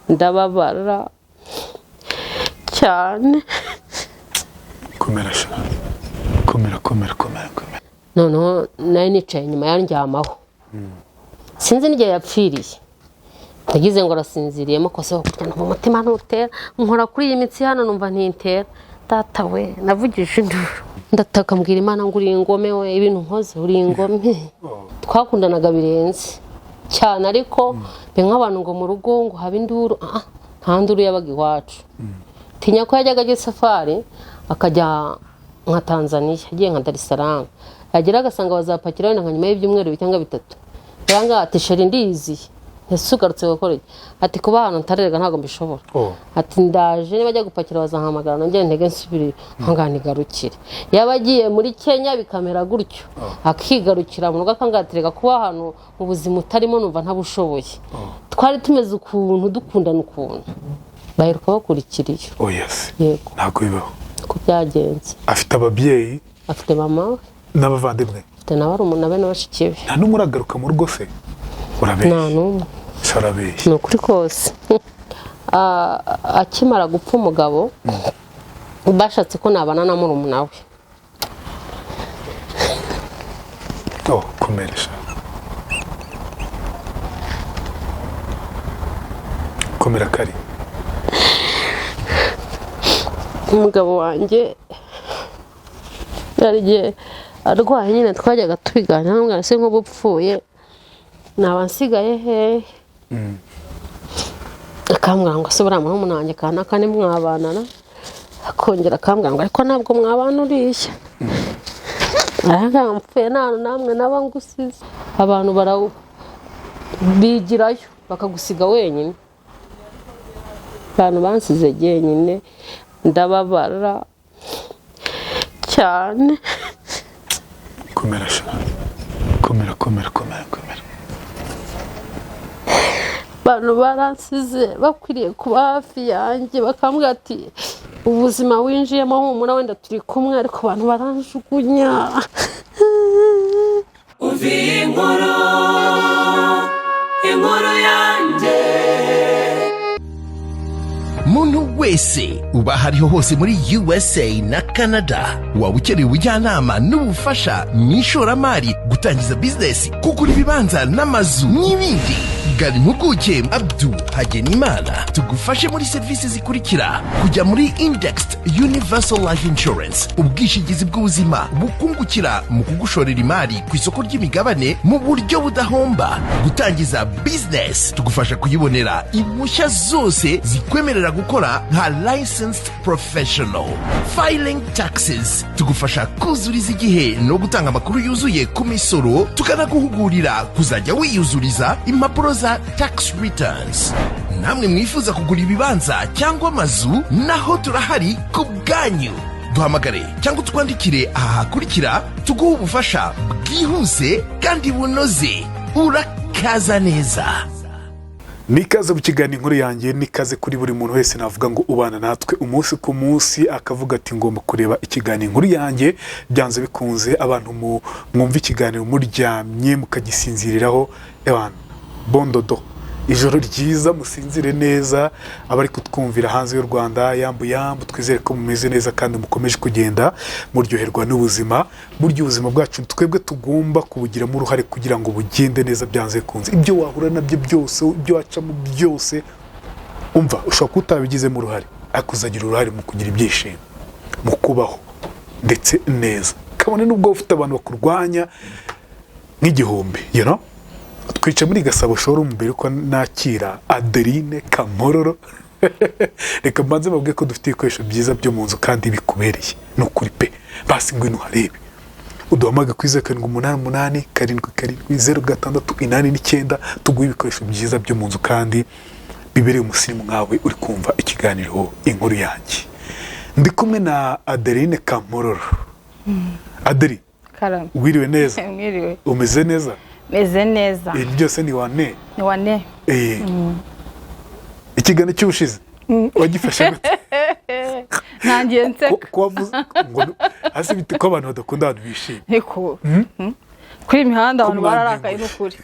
Ndababara cyane. Komera sha, komera, komera, komera, komera. Noneho nari nicaye inyuma yandyamaho, sinzi n'igihe yapfiriye. Ndagize ngo arasinziriyemo kose, numva umutima ntutera, nkora kuri iyi mitsi hano numva ntintera. Data we, navugije induru, ndataka, mbwira Imana ngo uri ingome we, ibintu nkoze, uri ingome. Twakundanaga birenze cyane, ariko mbe nk'abantu ngo mu rugo ngo habe induru, ah, nta nduru yabaga iwacu. Tinya ko yajyaga ajya safari, akajya nka Tanzania, agiye nka Dar es Salaam, yagera agasanga bazapakira wenda nka nyuma y'ibyumweru 2 cyangwa 3. Yanga ati: "Chéri, ndiyiziye, ese ugarutse gukora iki?" Ati: "Kuba ahantu ntarerega ntabwo mbishobora." Ati: "Ndaje, niba ajya gupakira bazahamagara, nongere ntege nsubire aho nigarukire." Yaba agiye muri Kenya bikamera gutyo, akigarukira mu rugo, akangatirega kuba ahantu mu buzima utarimo numva ntabushoboye. Twari tumeze ukuntu, dukundana ukuntu, baheruka bakurikiriye. Oh yes. Yego. Ntabwo bibaho. Uko byagenze. Afite ababyeyi? Afite mama we. N'abavandimwe? Afite na barumuna be na bashiki be. Nta n'umwe uragaruka mu rugo se? Nta Urabeshya. n'umwe. Se urabeshya. Ni ukuri kose. Akimara gupfa umugabo, bashatse ko nabana na murumuna we. Oh, komera sha, komera kari. Umugabo wanjye yari igihe arwaye nyine, twajyaga tubiganira, nkamubwira: "Se nk'ubu upfuye naba nsigaye hehe?" Akambwira ngo: "Se buriya murumuna wanjye kanaka ntimwabanana?" Akongera akambwira ngo: "Ariko ntabwo mwabana uriya." Arambwira: "Mpfuye nta hantu namwe naba ngusize." Abantu barawu bigirayo bakagusiga wenyine. Abantu bansize jyenyine, ndababara cyane. Komera sha, komera, komera, komera, komera. Abantu baransize bakwiriye kuba hafi yanjye, bakambwira ati: "Ubuzima winjiyemo, humura, wenda turi kumwe." Ariko abantu baranjugunya. Umva iyi nkuru, inkuru yanjye. Muntu wese uba aho ariho hose muri USA na Canada, waba ukeneye ubujyanama n'ubufasha mu ishoramari, gutangiza bizinesi, kugura ibibanza n'amazu n'ibindi, gana impuguke Abdu Hagenimana tugufashe muri serivisi zikurikira: kujya muri Indexed Universal Life Insurance, ubwishingizi bw'ubuzima bukungukira mu kugushorera imari ku isoko ry'imigabane mu buryo budahomba; gutangiza bizinesi, tugufasha kuyibonera impushya zose zikwemerera gukora nka licensed professional; filing taxes, tugufasha kuzuriza igihe no gutanga amakuru yuzuye ku misoro, tukanaguhugurira kuzajya wiyuzuriza impapuro za tax returns. Namwe mwifuza kugura ibibanza cyangwa amazu, naho turahari ku bwanyu. Duhamagare cyangwa utwandikire aha hakurikira, tuguhe ubufasha bwihuse kandi bunoze. Urakaza neza. Nikaze mu kiganiro Inkuru Yanjye. Nikaze kuri buri muntu wese, navuga ngo ubana natwe umunsi ku munsi, akavuga ati: "Ngomba kureba ikiganiro Inkuru Yanjye byanze bikunze." Abantu mwumva ikiganiro muryamye mukagisinziriraho, abantu bondodo, ijoro ryiza, musinzire neza. Abari kutwumvira hanze y'u Rwanda, yambu yambu, twizere ko mumeze neza kandi mukomeje kugenda muryoherwa n'ubuzima. Burya ubuzima bwacu twebwe tugomba kubugiramo uruhare kugira ngo bugende neza byanze bikunze. Ibyo wahura nabyo byose, ibyo wacamo byose, umva, ushobora kuba utabigizemo uruhare, ariko uzagira uruhare mu kugira ibyishimo, mu kubaho ndetse neza, kabone n'ubwo ufite abantu bakurwanya nk'igihumbi. Twica muri Gasabo Showroom. Mbere uko nakira Adeline Kampororo, reka mbanze babwiye ko dufite ibikoresho byiza byo mu nzu kandi bikubereye. Ni ukuri pe, basi ngwino uharebe, uduhamage kuri 0788770689, tuguhe ibikoresho byiza byo mu nzu kandi bibereye umusirimu nkawe uri kumva ikiganiro Inkuru Yanjye. Ndi kumwe na Adeline Kampororo. Adeli. Karame. Wiriwe neza? Mwiriwe. Umeze neza? Meze neza. Ibi byose ni wane? Ni wane. Ikiganiro cy'ubushize wagifashe gute? Ntangiye nseka. Ko wavuze ngo hasi bite, ko abantu badakunda abantu bishimye? Niko kuri iyi mihanda Ko abantu bararakaye. mwantengushye. N'ukuri.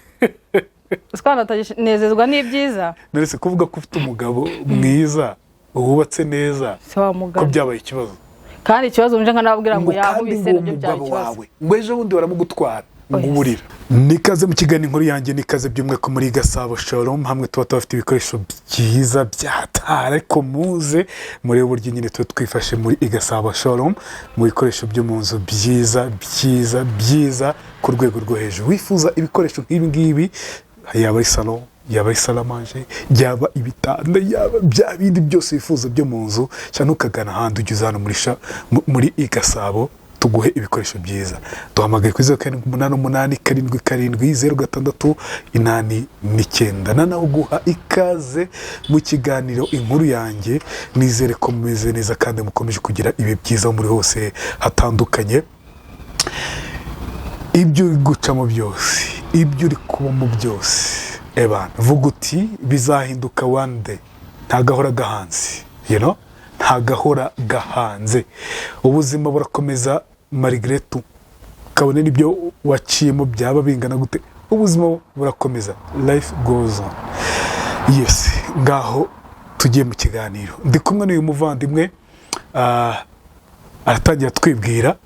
Utwana batanezezwa n'ibyiza. Naretse kuvuga ko ufite umugabo mwiza wubatse neza, Si wa ko mugabo byabaye ikibazo. Kandi ikibazo nje nkanababwira ngo Ngo kandi yankubise, ngo nabyo byaba umugabo ikibazo. wawe ngo ejo bundi baramugutwara ngo Oya. uburira. Nikaze mu kiganiro Inkuru Yanjye, nikaze by'umwihariko muri Gasabo Showroom, hamwe tuba tubafite ibikoresho byiza byatara. Ariko muze murebe uburyo nyine tuba twifashe muri Gasabo Showroom mu bikoresho byo mu nzu byiza byiza byiza ku rwego rwo hejuru. Wifuza ibikoresho nk'ibi ngibi, yaba ari salon, yaba ari salle à manger, yaba ibitanda, yaba bya bindi byose wifuza byo mu nzu, cyangwa ukagana ahandi, ujya uza hano muri Gasabo tuguhe ibikoresho byiza. Duhamagaye kuri 0788770689. Nanaho guha ikaze mu kiganiro Inkuru Yanjye. Nizere ko mumeze neza kandi mukomeje kugira ibihe byiza aho muri hose hatandukanye. Ibyo uri gucamo byose, ibyo uri kubamo byose, ebana vuga uti bizahinduka one day. Nta gahora gahanze, nta gahora gahanze, ubuzima burakomeza malgré tout. Kabone n'ibyo waciyemo byaba bingana gute, ubuzima burakomeza, life goes on. Yes, ngaho tugiye mu kiganiro. Ndi kumwe n'uyu muvandimwe, aratangira twibwira.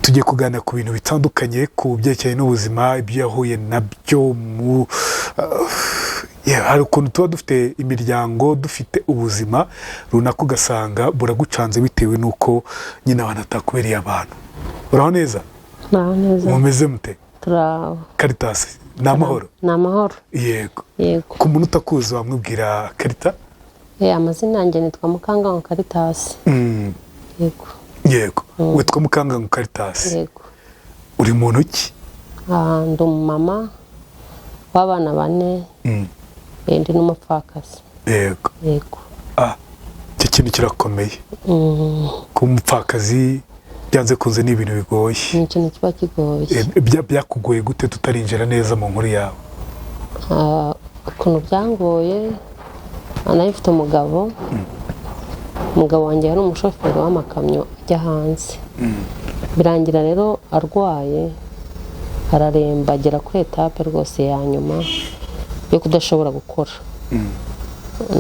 Tugiye kuganira ku bintu bitandukanye, ku byerekeranye n'ubuzima, ibyo yahuye nabyo mu yeah, hari ukuntu tuba dufite imiryango, dufite ubuzima runaka, ugasanga buragucanze bitewe n'uko nyine abantu atakubereye abantu. Uraho neza? Muraho neza. Mumeze mute? Turaho. Karitasi, ni amahoro? Ni amahoro. Yego. Yego. Ku muntu utakuzi wamwibwira, Karita? Amazina yanjye nitwa Mukangango Karitasi. Yego. Yego, witwa Mukangango Karitasi? Yego. Uri muntu ki? Ndi umumama w'abana bane. Ndi n'umupfakazi. Yego. Yego. Ah, icyo kintu kirakomeye. Kuba umupfakazi byanze kunze ni ibintu bigoye. Ni ikintu kiba kigoye. Byakugoye gute, tutarinjira neza mu nkuru yawe? Ukuntu byangoye, nari mfite umugabo. Umugabo wanjye yari umushoferi w'amakamyo ajya hanze. Birangira rero arwaye, araremba, agera kuri étape rwose ya nyuma yo kudashobora gukora.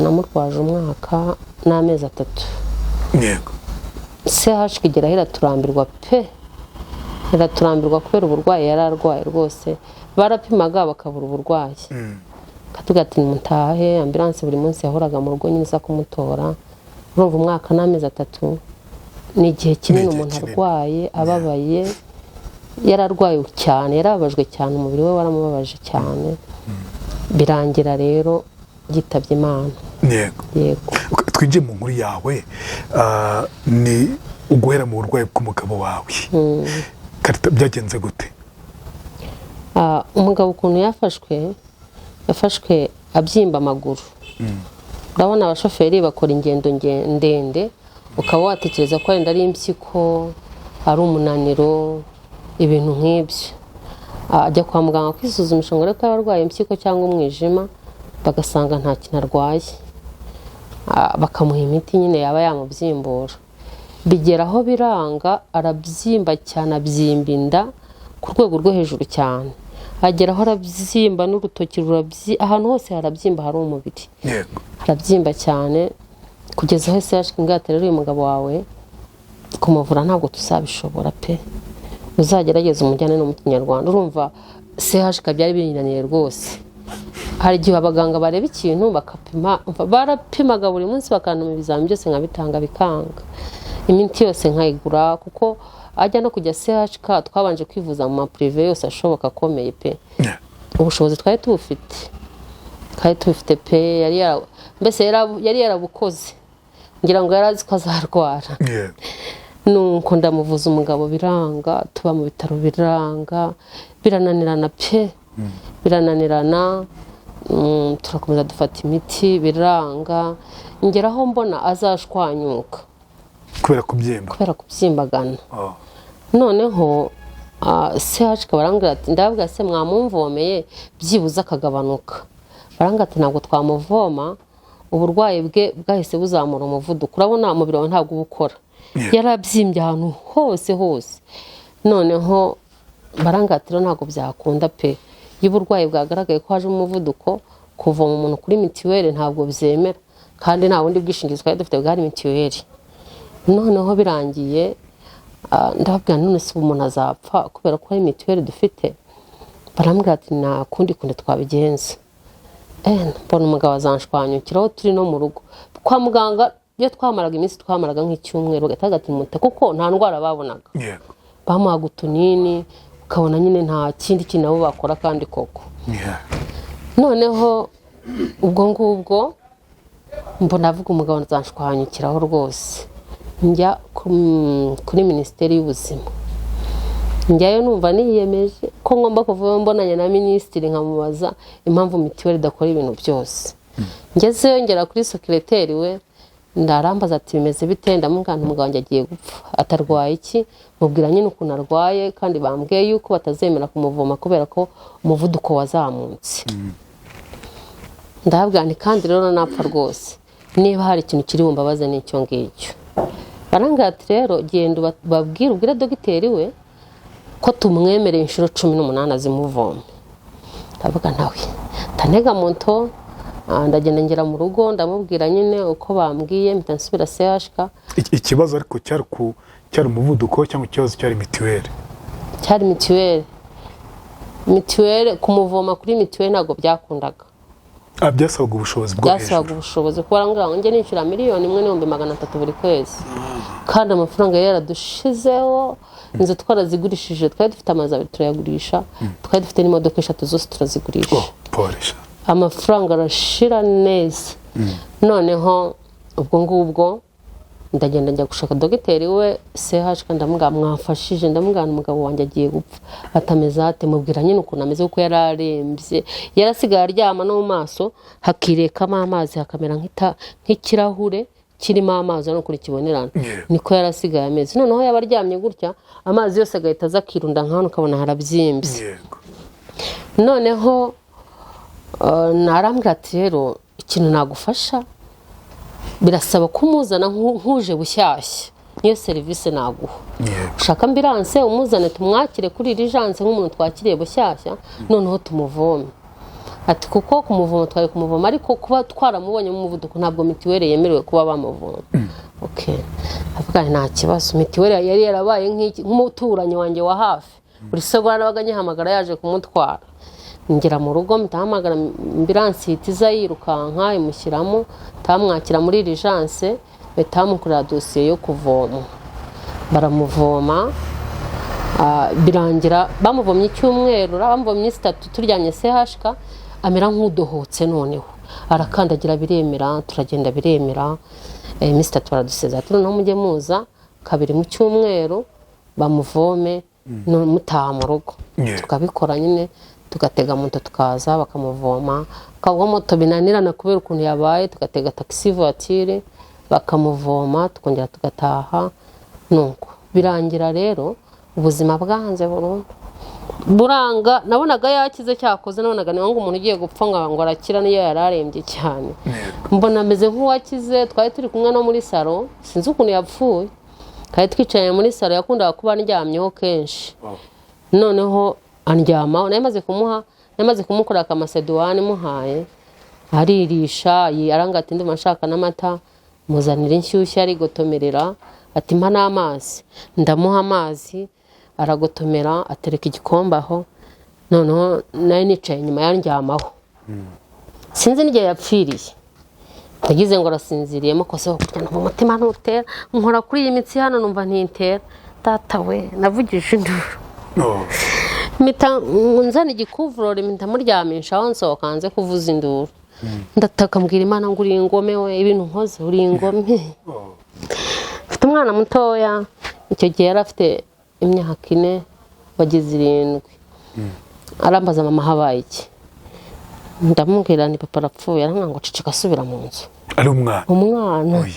Namurwaje umwaka n'amezi 3. CHUK igeraho iraturambirwa pe, iraturambirwa kubera uburwayi yari arwaye. Rwose barapimaga bakabura uburwayi, katuga ati mutahe. Ambulance buri munsi yahoraga mu rugo nyine iza kumutora. Urumva umwaka n'amezi 3 ni igihe kinini. Ni igihe Umuntu kinini. arwaye, ababaye, yararwaye cyane, yarababajwe cyane, umubiri we waramubabaje cyane. Birangira rero yitabye Imana. Yego. Twinjiye mu nkuru yawe, ni uguhera mu burwayi bw'umugabo wawe. Karita, byagenze gute? Umugabo ukuntu yafashwe, yafashwe abyimba amaguru. Urabona abashoferi bakora ingendo ndende, ukaba watekereza ko wenda ari impyiko, ari umunaniro, ibintu nk'ibyo. Ajya kwa muganga kwisuzumisha ngo arebe ko yaba arwaye impyiko cyangwa umwijima, bagasanga nta kintu arwaye. Bakamuha imiti nyine yaba yamubyimbura. Bigera aho biranga, arabyimba cyane, abyimba inda ku rwego rwo hejuru cyane, agera aho arabyimba n'urutoki rurabyi, ahantu hose harabyimba, hari umubiri harabyimba cyane, kugeza aho se yashinga rero uyu mugabo wawe kumuvura ntabwo tuzabishobora pe, uzagerageze umujyane no mu kinyarwanda. Urumva CHK byari binaniye rwose. Hari igihe abaganga bareba ikintu bakapima, umva, barapimaga buri munsi, bakantuma ibizami byose nkabitanga bikanga, imiti yose nkayigura, kuko ajya no kujya CHK twabanje kwivuza mu ma privé yose ashoboka akomeye pe. Ubushobozi twari tubufite, twari tubufite pe. Mbese yari yarabukoze, ngira ngo yari azi ko azarwara. Nuko ndamuvuza umugabo biranga, tuba mu bitaro biranga, birananirana pe, birananirana. Turakomeza dufata imiti biranga, ngeraho mbona azashwanyuka. Kubera kubyimba? Kubera kubyimbagana. Oh. Noneho CHK barambwira ati, ndababwira se mwamumvomeye byibuze akagabanuka? Barambwira ati ntabwo twamuvoma, uburwayi bwe bwahise buzamura umuvuduko, urabona umubiri wawe ntabwo uba ukora. Yarabyimbye ahantu hose hose. Noneho barambwira ati rero ntabwo byakunda pe. Iyo uburwayi bwagaragaye ko haje umuvuduko, kuvoma umuntu kuri mituweli ntabwo byemera, kandi nta bundi bwishingizi twari dufite bwari mituweli. Noneho birangiye, ndababwira none se ubu umuntu azapfa kubera ko ari mituweli dufite? Barambwira ati nta kundi kundi twabigenza. Mbona umugabo azanshwanyukira aho turi no mu rugo. Kwa muganga iyo twamaraga iminsi, twamaraga nk'icyumweru, bagahita bagatimute kuko nta ndwara babonaga. Yego. Bamuhaga utunini, ukabona nyine nta kindi kintu nabo bakora kandi koko. Noneho ubwo ngubwo mbona avuga umugabo nzanshwanyukiraho rwose, njya kuri minisiteri y'ubuzima. Njyayo numva niyemeje ko ngomba kuva mbonanye na minisitiri, nkamubaza impamvu mituweli idakora ibintu byose. Ngezeyo ngera kuri sekireteri we, ndarambaza ati bimeze bite? Ndamubwira nti umugabo wanjye agiye gupfa. Atarwaye iki? Mubwira nyine ukuntu arwaye, kandi bambwiye yuko batazemera kumuvoma kubera ko umuvuduko wazamutse. Ndababwira nti kandi rero napfa rwose, niba hari ikintu kiri bumbabaze n'icyo ngicyo. Barambwira ati rero genda ubabwire, ubwire dogiteri we ko tumwemereye inshuro 18 azimuvome. Ndavuga nawe ndanega moto, ndagenda ngera mu rugo, ndamubwira nyine uko bambwiye, mpita nsubira CHK. Ikibazo ariko cyari cyari umuvuduko cyangwa ikibazo cyari mituweli? Cyari mituweli. Mituweli, kumuvoma kuri mituweli ntabwo byakundaga. Byasabaga ubushobozi bwo Byasabaga hejuru. ubushobozi, kuko barambwira ngo njye nishyura 1,300,000 buri kwezi, kandi amafaranga yari yaradushizeho. Inzu twarazigurishije, twari dufite amazu abiri turayagurisha, twari dufite n'imodoka eshatu zose turazigurisha. Oh, polisha. Amafaranga arashira neza. Noneho ubwo ngubwo ndagenda njya gushaka dogiteri we CHK, ndamubwira mwamfashije, ndamubwira umugabo wanjye agiye gupfa. Atameze ate? Mubwira nyine ukuntu ameze, kuko yari arembye, yarasigaye aryama no mu maso hakirekamo amazi, hakamera nk'ikirahure kirimo amazi, urabona ukuntu kibonerana. Niko yarasigaye ameze. Noneho yaba aryamye gutya, amazi yose agahita aza akirunda nka hano, ukabona harabyimbye. Noneho narambwira ati rero ikintu nagufasha birasaba kumuzana nk'uje bushyashya, niyo serivisi naguha. Ushaka ambulance umuzane tumwakire kuri urgence nk'umuntu twakiriye bushyashya, noneho tumuvome. Ati kuko kumuvoma twari kumuvoma, ariko kuba twaramubonye mu muvuduko ntabwo mituweli yemerewe kuba bamuvoma. Okay, avuga nti nta kibazo. Mituweli yari yarabaye nk'umuturanyi wanjye wa hafi, buri segonda nabaga nyihamagara yaje kumutwara. Ngera mu rugo mpita ambulance ihita iza yirukanka, imushyiramo, tamwakira muri urgence, bahita bamukorera dosiye yo kuvoma, baramuvoma. Birangira bamuvomye icyumweru, bamuvomye iminsi 3 turyamye CHK, amera nk'udohotse. Noneho arakandagira biremera, turagenda biremera. Iminsi 3 baradusezera, ati noneho mujye muza kabiri mu cyumweru bamuvome, mutaha mu rugo. Tukabikora nyine, tugatega moto tukaza bakamuvoma, akabwo moto binanirana kubera ukuntu yabaye, tugatega taxi voiture bakamuvoma, tukongera tugataha. Nuko birangira rero ubuzima bwanze burundu buranga. Nabonaga yakize, cyakoze nabonaga ni ngo umuntu ugiye gupfa ngo arakira, niyo yari arembye cyane. Mbona ameze nk'uwakize. Twari turi kumwe no muri salo, sinzi ukuntu yapfuye, twari twicaye muri salo, yakundaga kuba andyamyeho kenshi. Noneho andyamaho, nari maze kumuha, nari maze kumukorera akamaseduwane, muhaye aririsha, aranga ati ndumva nshaka n'amata, muzanira inshyushyu arigotomerera, ati mpa n'amazi, ndamuha amazi aragotomera, atereka igikombe aho. Noneho nari nicaye inyuma yandyamaho, sinzi n'igihe yapfiriye. Ndagize ngo arasinziriyemo kose, kurya numva umutima ntutera, nkora kuri iyi mitsi hano numva ntintera. Data we, navugije induru. Mpita nzana igikuvurori, mpita muryamisha aho, nsohoka hanze kuvuza induru, ndataka mbwira Imana ngo uri ingome we, ibintu nkoze uri ingome. Mfite umwana mutoya, icyo gihe yari afite imyaka 4 wagize 7. Arambaza mama habaye iki? Ndamubwira ni papa arapfuye. Arambwira ngo ceceka asubira mu nzu. Ari umwana? Umwana.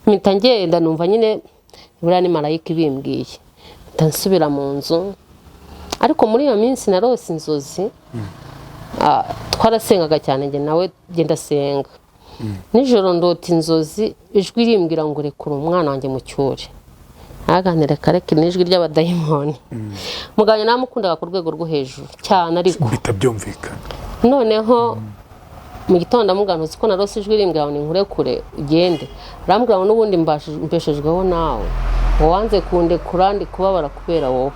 Mpita ngenda, numva nyine buriya ni marayika ibimbwiye, mpita nsubira mu nzu. Ariko muri iyo minsi narose inzozi. Twarasengaga cyane njye nawe, genda senga nijoro, ndota inzozi ijwi rimbwira ngo rekura umwana wanjye mu cyure. Ntaganire kareke n'ijwi ry'abadayimoni. Mugabo namukundaga ku rwego rwo hejuru cyane, ariko bita byumvikana. Noneho mu gitondo amugana, uzi ko narose ijwi rimbwira ngo ninkure kure ugende? Arambwira ngo n'ubundi mbeshejweho nawe, ngo wanze kundekura, ndi kubabara kubera wowe.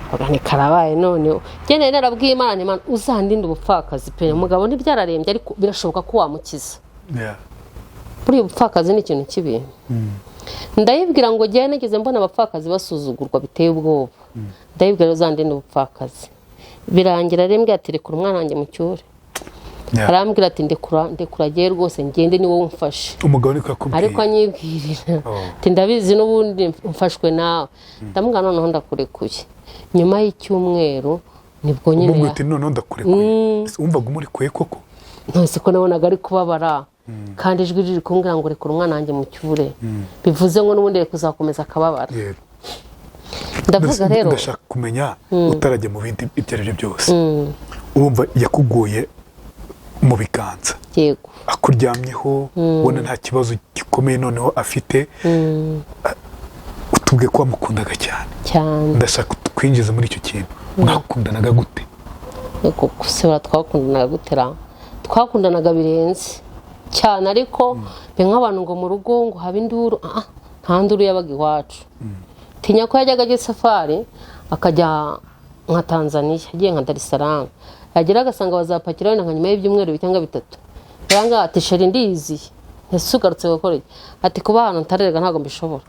Mvuga nti karabaye. Noneho njye nari narabwiye Imana nti: "Imana, uzandinde ubupfakazi pe." Umugabo ntibyararembye, ariko birashoboka ko wamukiza. Buriya ubupfakazi ni ikintu kibi. Ndayibwira ngo njyewe nigeze mbona abapfakazi basuzugurwa biteye ubwoba. Ndayibwira uzandinde ubupfakazi. Birangira rero ati: "Rekura umwana wanjye mucyure." Arambwira ati: "Ndekura, ndekura agiye rwose, ngende, ni wowe umfashe." Umugabo niko yakubwiye? Ariko anyibwirira ati: "Ndabizi, n'ubundi mfashwe nawe." Ndamubwira: "Noneho ndakurekuye." Nyuma y'icyumweru nibwo nyine Umubwira uti: "Noneho ndakurekuye." Ese wumvaga umurekuye koko? Ntuzi ko nabonaga ari kubabara, kandi ijwi riri kumbwira ngo rekura umwana wanjye mucyure, bivuze ngo n'ubundi reka uzakomeza akababara. Ndavuga rero Ndashaka kumenya, utarajya mu bindi ibyo ari byo byose, urumva yakuguye mu biganza, Yego. akuryamyeho, ubona nta kibazo gikomeye noneho afite. Utubwiye ko wamukundaga cyane. Cyane. Ndashaka twinjiza muri icyo kintu. Mwakundanaga gute? Yego, gusebura twakundanaga gutera, twakundanaga birenze cyane, ariko be nk'abantu ngo mu rugo ngo habe induru, ah, nta nduru yabaga iwacu. Tinya ko yajyaga ajya safari, akajya nka Tanzania, agiye nka Dar es Salaam, yagera agasanga bazapakira wenda nka nyuma y'ibyumweru 2 cyangwa 3. Yaranga ati: "Chéri, ndiyiziye." "Ese ugarutse gukora iki?" Ati: "Kuba ahantu ntarerega ntabwo mbishobora."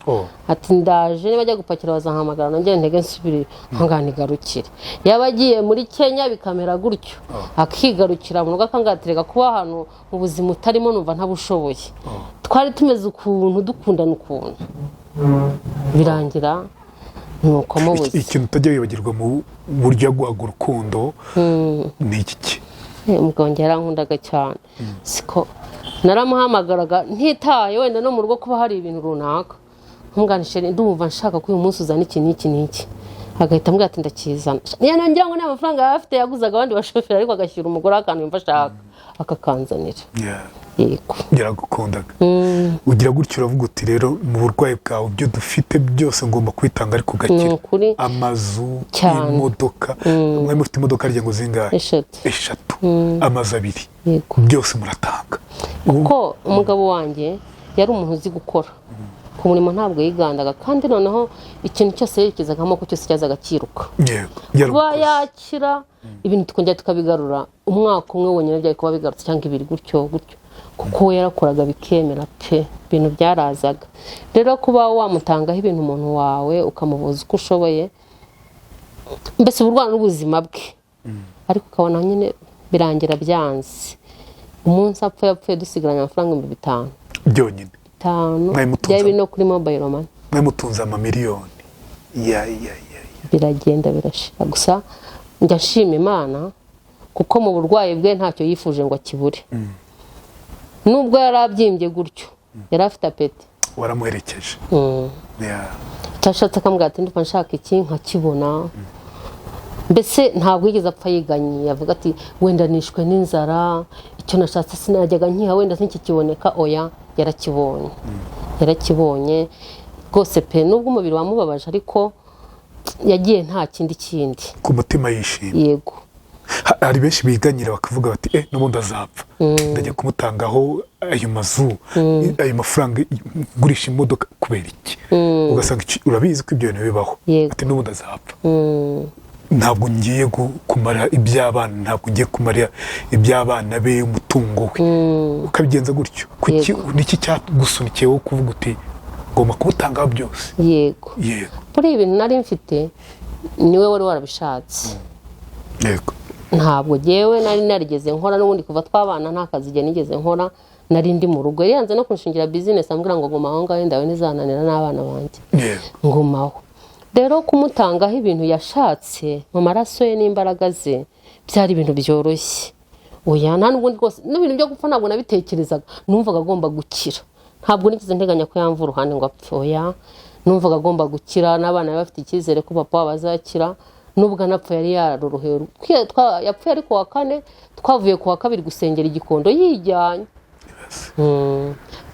Ati: "Ndaje, niba ajya gupakira bazahamagara, nongere ntege nsubire aho nigarukire." Yaba agiye muri Kenya bikamera gutyo, akigarukira mu rugo, akangatereka kuba ahantu mu buzima utarimo numva ntabushoboye. Twari tumeze ukuntu, dukundana ukuntu, birangira nuko mubuze. Ikintu utajya wibagirwa mu buryo yaguhaga urukundo ni iki? Umugabo wanjye yarankundaga cyane. Siko naramuhamagaraga ntitaye wenda no mu rugo kuba hari ibintu runaka, ntunganishe: "Ndumva nshaka ko uyu munsi uzana iki n'iki n'iki." Agahita ambwira ati: "Ndakizana." Niyo ngira ngo ni amafaranga yari afite yaguzaga abandi bashoferi, ariko agashyira umugore akantu yumva ashaka akakanzanira. Yego. Yaragukundaga. Ugira gutyo uravuga uti: "Rero mu burwayi bwawe, ibyo dufite byose ngomba kwitanga, ariko Ni ugakira." ukuri. Amazu, Cyane. imodoka. Mwari mufite imodoka harya ngo zingahe? 3. 3, amazu 2. Yego. Byose muratanga. Kuko umugabo wanjye yari umuntu uzi gukora ku murimo, ntabwo yigandaga, kandi noneho ikintu cyose yerekezagamo ko cyose cyazaga cyiruka. Yari Kuba umukozi. yakira ibintu tukongera tukabigarura, umwaka umwe wonyine byari kuba bigarutse, cyangwa 2, gutyo gutyo, kuko we yarakoraga bikemera pe, ibintu byarazaga. Rero kuba wamutangaho ibintu umuntu wawe, ukamuvuza uko ushoboye, mbese uburwayi n'ubuzima bwe, ariko ukabona nyine birangira byanze. Umunsi apfa yapfuye dusigaranye amafaranga 5000 Byonyine? 5. Mwari mutunze Byari biri no kuri mobile money. Mwari mutunze amamiliyoni ya ya ya ya. Biragenda birashira. Gusa njya nshima Imana kuko mu burwayi bwe ntacyo yifuje ngo akibure. Nubwo yari abyimbye gutyo, yari afite appétit. Waramuherekeje? Icyo ashatse akambwira ati: "Ndumva nshaka iki," nkakibona. Mbese ntabwo yigeze apfa yiganyiye avuga ati: "Wenda nishwe n'inzara, icyo nashatse sinajyaga nkiha, wenda ntikikiboneka." Oya, yarakibonye, yarakibonye rwose pe. Nubwo umubiri wamubabaje, ariko yagiye nta kindi kindi. Ku mutima yishimye? Yego. Hari benshi biganyira bakavuga bati: "Eh, n'ubundi azapfa, ndajya kumutangaho ayo mazu, ayo mafaranga, ngurisha imodoka kubera iki?" Ugasanga urabizi ko ibyo bintu bibaho. Yego. Ati: "N'ubundi azapfa, ntabwo ngiye kumara iby'abana, ntabwo ngiye kumara iby'abana be, umutungo we." Ukabigenza gutyo. Kuki? Niki cyagusunikiye wo kuvuga uti: "Ngomba kumutangaho byose"? Yego. Muri ibi bintu nari mfite, niwe wari warabishatse. Ntabwo jyewe nari narigeze nkora n'ubundi. Kuva twabana nta kazi igihe nigeze nkora, nari ndi mu rugo. Yari yanze no kunshingira business, ambwira ngo: "Guma aho ngaho, ndawe ntizananira n'abana banjye." Ngumaho. Rero kumutangaho ibintu yashatse mu maraso ye n'imbaraga ze byari ibintu byoroshye? Oya, nta n'ubundi rwose. N'ibintu byo gupfa ntabwo nabitekerezaga. Numvaga agomba gukira. Ntabwo nigeze nteganya ko yamva uruhande ngo apfe, oya. Numvaga agomba gukira, n'abana bari bafite icyizere ko papa wabo azakira nubwo anapfa yari yarorohewe. Yapfuye ari ku wa kane, twavuye ku wa kabiri gusengera igikondo yijyanye.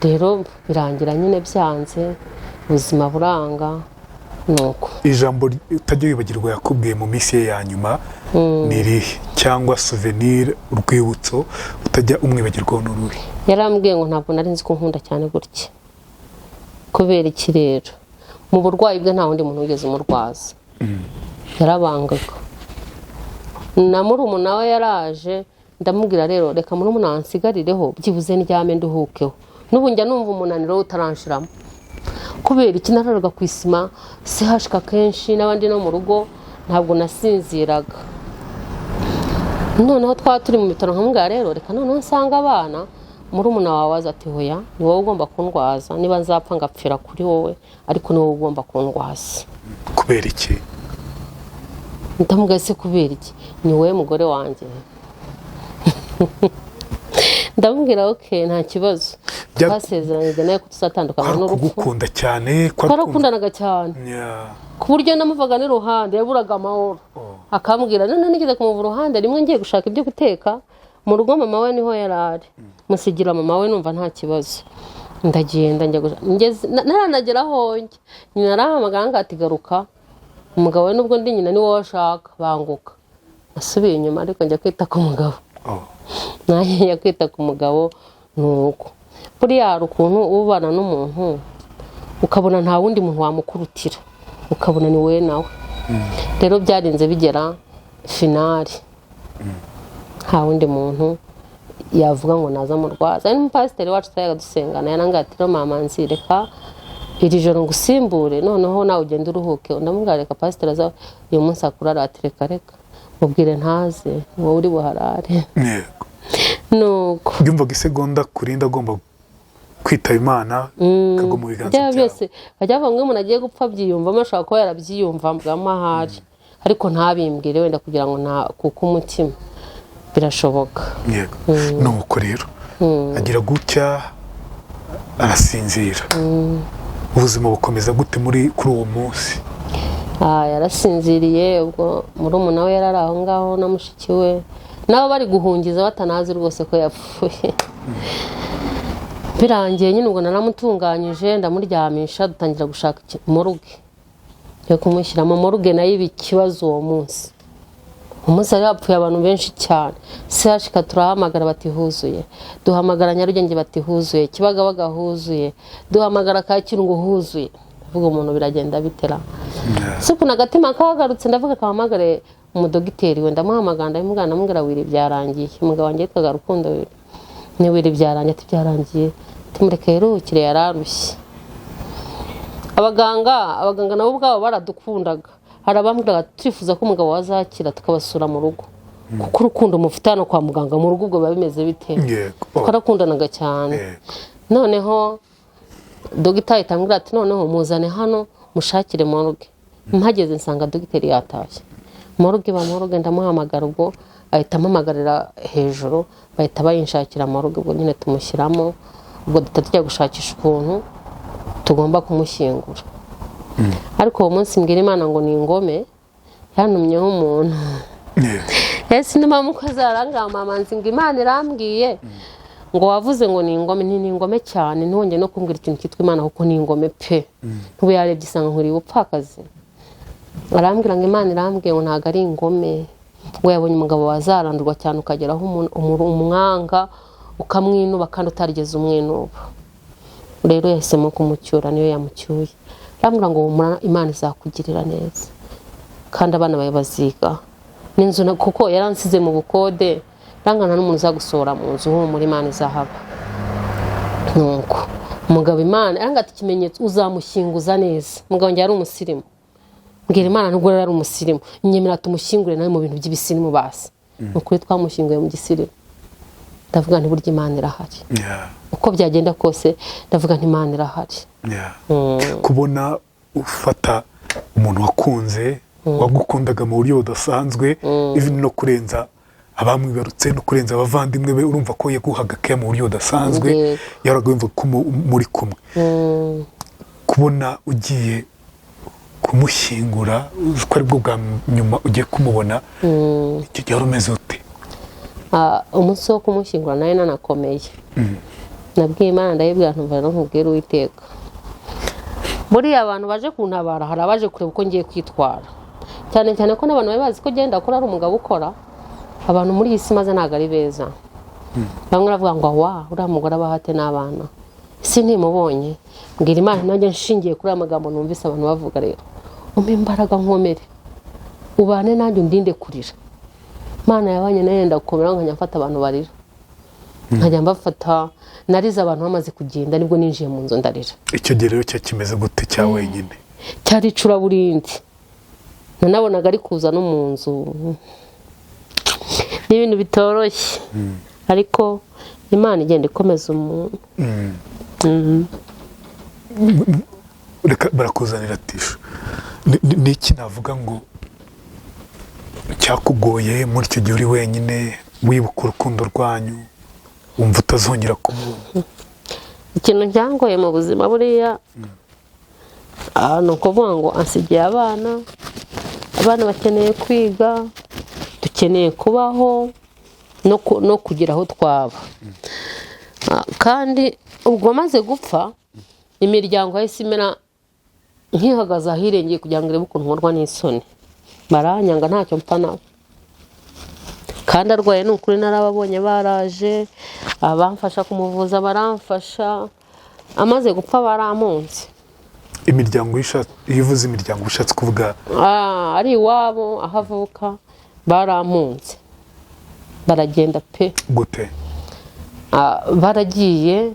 Rero birangira nyine byanze, ubuzima buranga. Nuko Ijambo utajya wibagirwa yakubwiye mu minsi ye ya nyuma ni irihe, cyangwa souvenir, urwibutso utajya umwibagirwaho ni uruhe? Yarambwiye ngo ntabwo nari nzi ko nkunda cyane gutya. Kubera iki rero? Mu burwayi bwe nta wundi muntu wigeze umurwaza, yarabangaga. Na murumuna we yaraje, ndamubwira rero reka murumuna wansigarireho byibuze ndyame nduhukeho, n'ubu njya numva umunaniro utaranshiramo. Kubera iki? Nararaga ku isima sihashika kenshi n'abandi no mu rugo, ntabwo nasinziraga. Noneho twaba turi mu bitaro, nkamubwira rero reka noneho nsanga abana. Murumuna wawe aza ati hoya, ni wowe ugomba kundwaza, niba nzapfa ngapfira kuri wowe, ariko ni wowe ugomba kundwaza. Kubera iki? Ndamubwira se kubera iki? Ni wowe mugore wanjye. Ndamubwira ok, nta kibazo. Twasezeranyije nawe ko tuzatandukana Kwari n'urupfu. ukugukunda cyane? Twarakundanaga cyane, ku buryo namuvaga n'iruhande yaburaga amahoro, akambwira. None nigeze kumuva uruhande rimwe ngiye gushaka ibyo guteka mu rugo, mama we niho yari ari, musigira mama we, numva nta kibazo. Ndagenda njya ngeze naranagera aho njya, nyina arahamagara ngo ati garuka, umugabo we nubwo ndi nyina ni wowe ashaka, banguka. Nasubiye inyuma ariko njya kwita ku mugabo. Nanjye njya kwita ku mugabo. Nuko buriya hari ukuntu ubana n'umuntu ukabona nta wundi muntu wamukurutira, ukabona ni wowe nawe. Rero byarinze bigera finale, nta wundi muntu yavuga ngo naza murwaza. Ari n'umupasiteri wacu twajyaga dusengana yarambwira ati rero mama nzi, reka iri joro ngusimbure, noneho nawe ugende uruhuke. Ndamubwira reka pasiteri aza uyu munsi akurara. Ati reka reka, mubwire ntaze, wowe uri buharare. Nuko Yumvaga isegonda kurinda agomba kwitaba Imana, akagwa mu biganza byaba byawe. Byose bajya bavuga ngo iyo umuntu agiye gupfa abyiyumvamo, ashobora kuba yarabyiyumvamo ahari, ariko ntabimbwire wenda kugira ngo nta kuko umutima birashoboka. Yego. Nuko rero agira gutya arasinzira, ubuzima bukomeza gute muri kuri uwo munsi? Yarasinziriye. Ubwo murumuna we yari ari aho ngaho na mushiki we, nabo bari guhungiza batanazi rwose ko yapfuye. Birangiye nyine ubwo naramutunganyije, ndamuryamisha, dutangira gushaka morgue yo kumushyiramo. Morgue nayo iba ikibazo uwo munsi. Umunsi hari hapfuye abantu benshi cyane. CHK turahamagara bati huzuye, duhamagara Nyarugenge bati huzuye, Kibagabaga huzuye, duhamagara Kacyiru ngo huzuye. Ndavuga umuntu biragenda bitera si ukuntu agatima kagarutse. Ndavuga kahamagare umudogiteri we, ndamuhamagara, ndabimubwira, ndamubwira wiri byarangiye. Umugabo wanjye yitwaga Rukundo Wiri. Ni wiri byarangiye? Ati byarangiye. Tumureke yeruhukire, yararushye. Abaganga nabo ubwabo baradukundaga. Hari abambwiraga turifuza ko umugabo wazakira tukabasura mu rugo, kuko urukundo mufite hano kwa muganga, mu rugo ubwo biba bimeze bite? Twarakundanaga cyane. Noneho dogita ahita ambwira ati noneho muzane hano mushakire morgue. Mpageze nsanga dogiteri yatashye, morgue ba morgue. Ndamuhamagara, ubwo ahita ampamagarira hejuru, bahita bayinshakira morgue. Ubwo nyine tumushyiramo, ubwo duhita tujya gushakisha ukuntu tugomba kumushyingura. Ariko uwo munsi mbwira Imana ngo ni ingome yantumyeho umuntu. Ese niba mukozi arangama mama nzi ngo Imana irambwiye ngo wavuze ngo ni ingome, ni ingome cyane, ntongeye no kumbwira ikintu cyitwa Imana kuko ni ingome pe. Ntubu yarebye isanga nkuriye ubupfakazi. Arambwira ngo Imana irambwiye ngo ntabwo ari ingome, ngo yabonye umugabo wazarandurwa cyane ukageraho umwanga ukamwinuba kandi utarigeze umwinuba. Rero yahisemo kumucyura, niyo yamucyuye. Arambwira ngo humura, Imana izakugirira neza kandi abana bawe baziga n'inzu kuko yaransize mu bukode rangana n'umuntu uzagusohora mu nzu, humura Imana izahaba. Nuko umugabo Imana aranga ati ikimenyetso uzamushyinguza neza. Umugabo wanjye yari umusirimu. Mbwira Imana nubwo yari umusirimu, nyemera tumushyingure nawe mu bintu by'ibisirimu. Basi ni ukuri twamushyinguye mu gisirimu. Ndavuga nti burya Imana irahari. Uko byagenda kose ndavuga nti Imana irahari. Kubona ufata umuntu wakunze, wagukundaga mu buryo budasanzwe, even no kurenza abamwibarutse no kurenza abavandimwe be, urumva ko yaguhaga care mu buryo budasanzwe, yahoraga yumva ko muri kumwe. Kubona ugiye kumushyingura uzi ko aribwo bwa nyuma ugiye kumubona, icyo gihe wari umeze ute? Umunsi wo kumushyingura nawe nanakomeye. Nabwiye Imana, ndayibwira ntumva rero nkubwire Uwiteka. Buriya abantu baje kuntabara, hari abaje kureba uko ngiye kwitwara, cyane cyane ko n'abantu bari bazi ko genda akora ari umugabo ukora. Abantu muri iyi si maze ntabwo ari beza. Bamwe baravuga ngo wa uriya mugore aba ahate n'abana, isi ntimubonye. Mbwira Imana nanjye nshingiye kuri aya magambo numvise abantu bavuga, rero umpe imbaraga nkomere, ubane nanjye, undinde kurira. Imana yabanye nayo, yenda gukomera, nkajya mfata abantu barira, nkajya mbafata. Narize abantu bamaze kugenda, nibwo ninjiye mu nzu ndarira. Icyo gihe rero cyo kimeze gute cya wenyine? Cyari icuraburindi, nanabonaga ari kuza no mu nzu. Ni ibintu bitoroshye, ariko Imana igenda ikomeza umuntu. Reka barakuzanira tissue. Ni iki navuga ngo cyakugoye muri icyo gihe uri wenyine, wibuka urukundo rwanyu, wumva utazongera kumubona? Ikintu cyangoye mu buzima buriya, ni ukuvuga ngo ansigiye abana, abana bakeneye kwiga, dukeneye kubaho no kugira aho twaba. Kandi ubwo amaze gupfa, imiryango yahise imera nkihagaze ahirengeye kugira ngo irebe ukuntu nkorwa n'isoni. Baranyanga, ntacyo mpfa nabo. Kandi arwaye, ni ukuri narababonye baraje, abamfasha kumuvuza baramfasha. Amaze gupfa barampunze. Imiryango, iyo uvuze imiryango ushatse kuvuga? Ari iwabo aho avuka, barampunze baragenda pe. Gute? Baragiye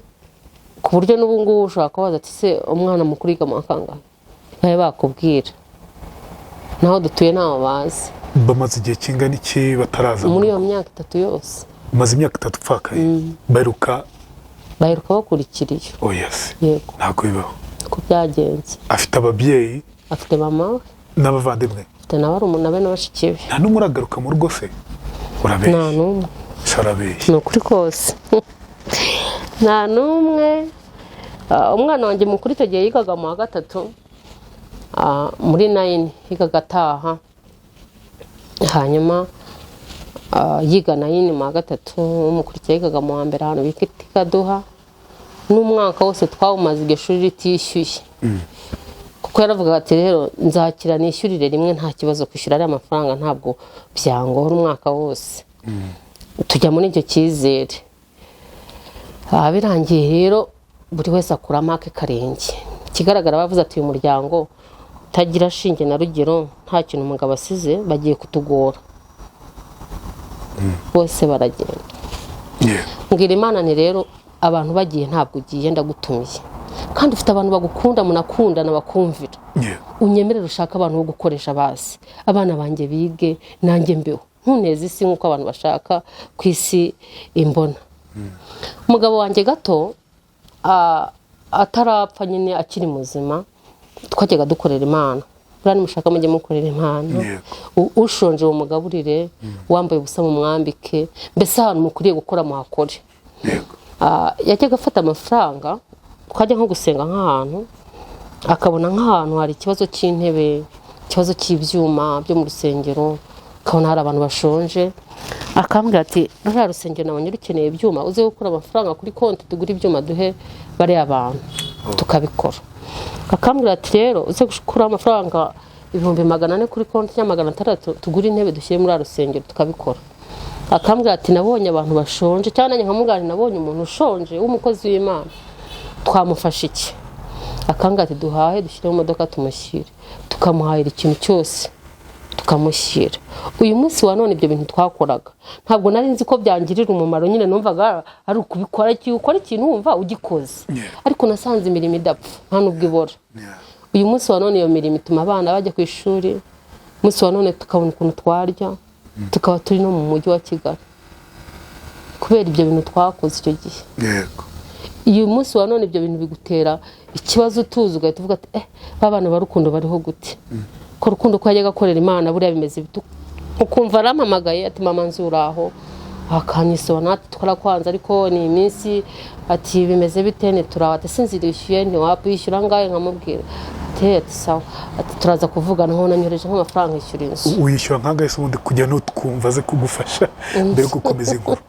ku buryo n'ubu ngubu ushobora kubaza ati: "Se umwana mukuru yiga mu wa kangahe?" Ntibabe bakubwira. Naho dutuye ntaho bazi. Bamaze igihe kingana iki bataraza? Muri iyo myaka 3 yose. Umaze imyaka 3 upfakaye, baheruka? Baheruka bakurikiriye. Oya se? Yego. Ntabwo bibaho. Uko byagenze. Afite ababyeyi? Afite mama we. N'abavandimwe? Afite na barumuna be na bashiki be. Nta n'umwe uragaruka mu rugo se? Nta Urabeshya. n'umwe. Se urabeshya. Ni ukuri kose, nta n'umwe. Umwana wanjye mukuru icyo gihe yigaga mu wa gatatu, muri nine, yigaga ataha. Hanyuma yiga nine mu wa gatatu, umukurikiye yigaga mu wa mbere ahantu bita Ikaduha. N'umwaka wose twawumaze iryo shuri ritishyuye, kuko yaravugaga ati: "Rero nzakira nishyurire rimwe, nta kibazo, kwishyura ariya mafaranga ntabwo byangora umwaka wose." Tujya muri icyo cyizere. Birangiye rero buri wese akuramo ake karenge. Ikigaragara, bavuze ati: "Uyu muryango utagira shinge na rugero, nta kintu umugabo asize, bagiye kutugora." Bose baragenda. Mbwira Imana ni rero abantu bagiye, ntabwo ugiye, ndagutumiye, kandi ufite abantu bagukunda, munakundana, bakumvira. Unyemerere ushaka abantu bo gukoresha, basi abana banjye bige, nanjye mbeho, ntuneze isi nk'uko abantu bashaka ku isi imbona. Umugabo wanjye gato, atarapfa nyine, akiri muzima, twajyaga dukorera Imana. Buriya nimushaka mujye mukorera Imana. Ushonje mumugaburire, wambaye ubusa mumwambike, mbese ahantu mukwiriye gukora muhakore. Yajyaga afata amafaranga, twajya nko gusenga nk'ahantu, akabona nk'ahantu hari ikibazo cy'intebe, ikibazo cy'ibyuma byo mu rusengero, akabona hari abantu bashonje, akambwira ati: "Ruriya rusengero nabonye rukeneye ibyuma, uze gukura amafaranga kuri konti tugure ibyuma duhe bariya bantu." Tukabikora. Akambwira ati: "Rero uze gukura amafaranga 400,000 kuri konti cyangwa 600, tugure intebe dushyire muri ruriya rusengero." Tukabikora. Akambwira ati: "Nabonye abantu bashonje," cyangwa nanjye nkamubwira nti: "Nabonye umuntu ushonje w'umukozi w'Imana, twamufasha iki?" Akambwira ati: "Duhahe dushyire mu modoka tumushyire." Tukamuhahira ikintu cyose tukamushyira. Uyu munsi wa none ibyo bintu twakoraga, ntabwo nari nzi ko byangirira umumaro nyine. Numvaga ari ukubikora, igihe ukora ikintu wumva ugikoze. Ariko nasanze imirimo idapfa, nta nubwo ibora. Uyu munsi wa none iyo mirimo ituma abana bajya ku ishuri, umunsi wa none tukabona ukuntu twarya, tukaba turi no mu mujyi wa Kigali kubera ibyo bintu twakoze icyo gihe. Uyu munsi wa none ibyo bintu bigutera ikibazo utuzi, ugahita uvuga ati: "Eh, ba bana ba Rukundo bariho gute? Ko Rukundo ko yajyaga akorera Imana, buriya bimeze bite?" Ukumva arampamagaye ati: "Mama nzi uraho," akanyisobanura ati: "Twarakwanze ariko ni iminsi," ati: "Bimeze bite?" Ntituraho, ati: "Sinzirishyuye." "Ntiwakwishyura angahe?" Nkamubwira ati: "Sawa," ati: "Turaza kuvugana." Nkabona nyohereje nk'amafaranga yishyura inzu. Uyishyura nk'angahe se ubundi, kugira ngo twumva aze kugufasha mbere yo gukomeza inkuru?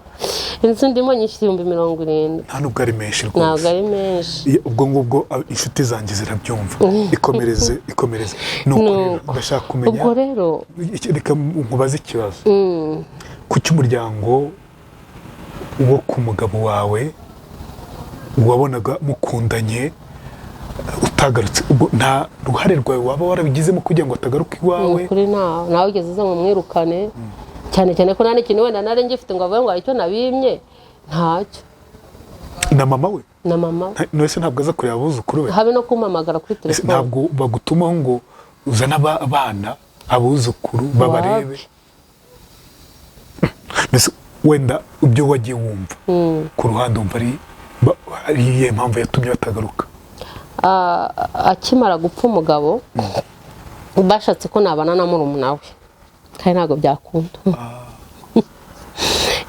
Inzu ndimo nyishyura 70,000. Nta nubwo ari menshi Ntabwo rwose. ari menshi. Iyo- ubwo ngubwo inshuti zanjye zirabyumva. Ikomereze, ikomereze. Ni uko rero Nuko. ndashaka kumenya. Ubwo rero Reka nkubaze ikibazo: kuki umuryango wo ku mugabo wawe wabonaga mukundanye utagarutse? Ubwo nta ruhare rwawe waba warabigizemo kugira ngo atagaruka Ni iwawe? ukuri ntawe ugeze uza ngo mwirukane, cyane cyane ko nta n'ikintu wenda nari ngifite ngo avuge ngo hari icyo nabimye. Ntacyo. Na mama we? Na mama we. None se ntabwo aza kureba abuzukuru be? Habe no kumpamagara kuri Ese telefone. ntabwo bagutumaho ngo uzane abana, abuzukuru babarebe? Wapi. Mbese wenda ibyo wagiye wumva ku ruhande, wumva ari iyihe mpamvu yatumye batagaruka? Ah, akimara gupfa umugabo, bashatse ko nabana na murumuna we, kandi ntabwo byakunda.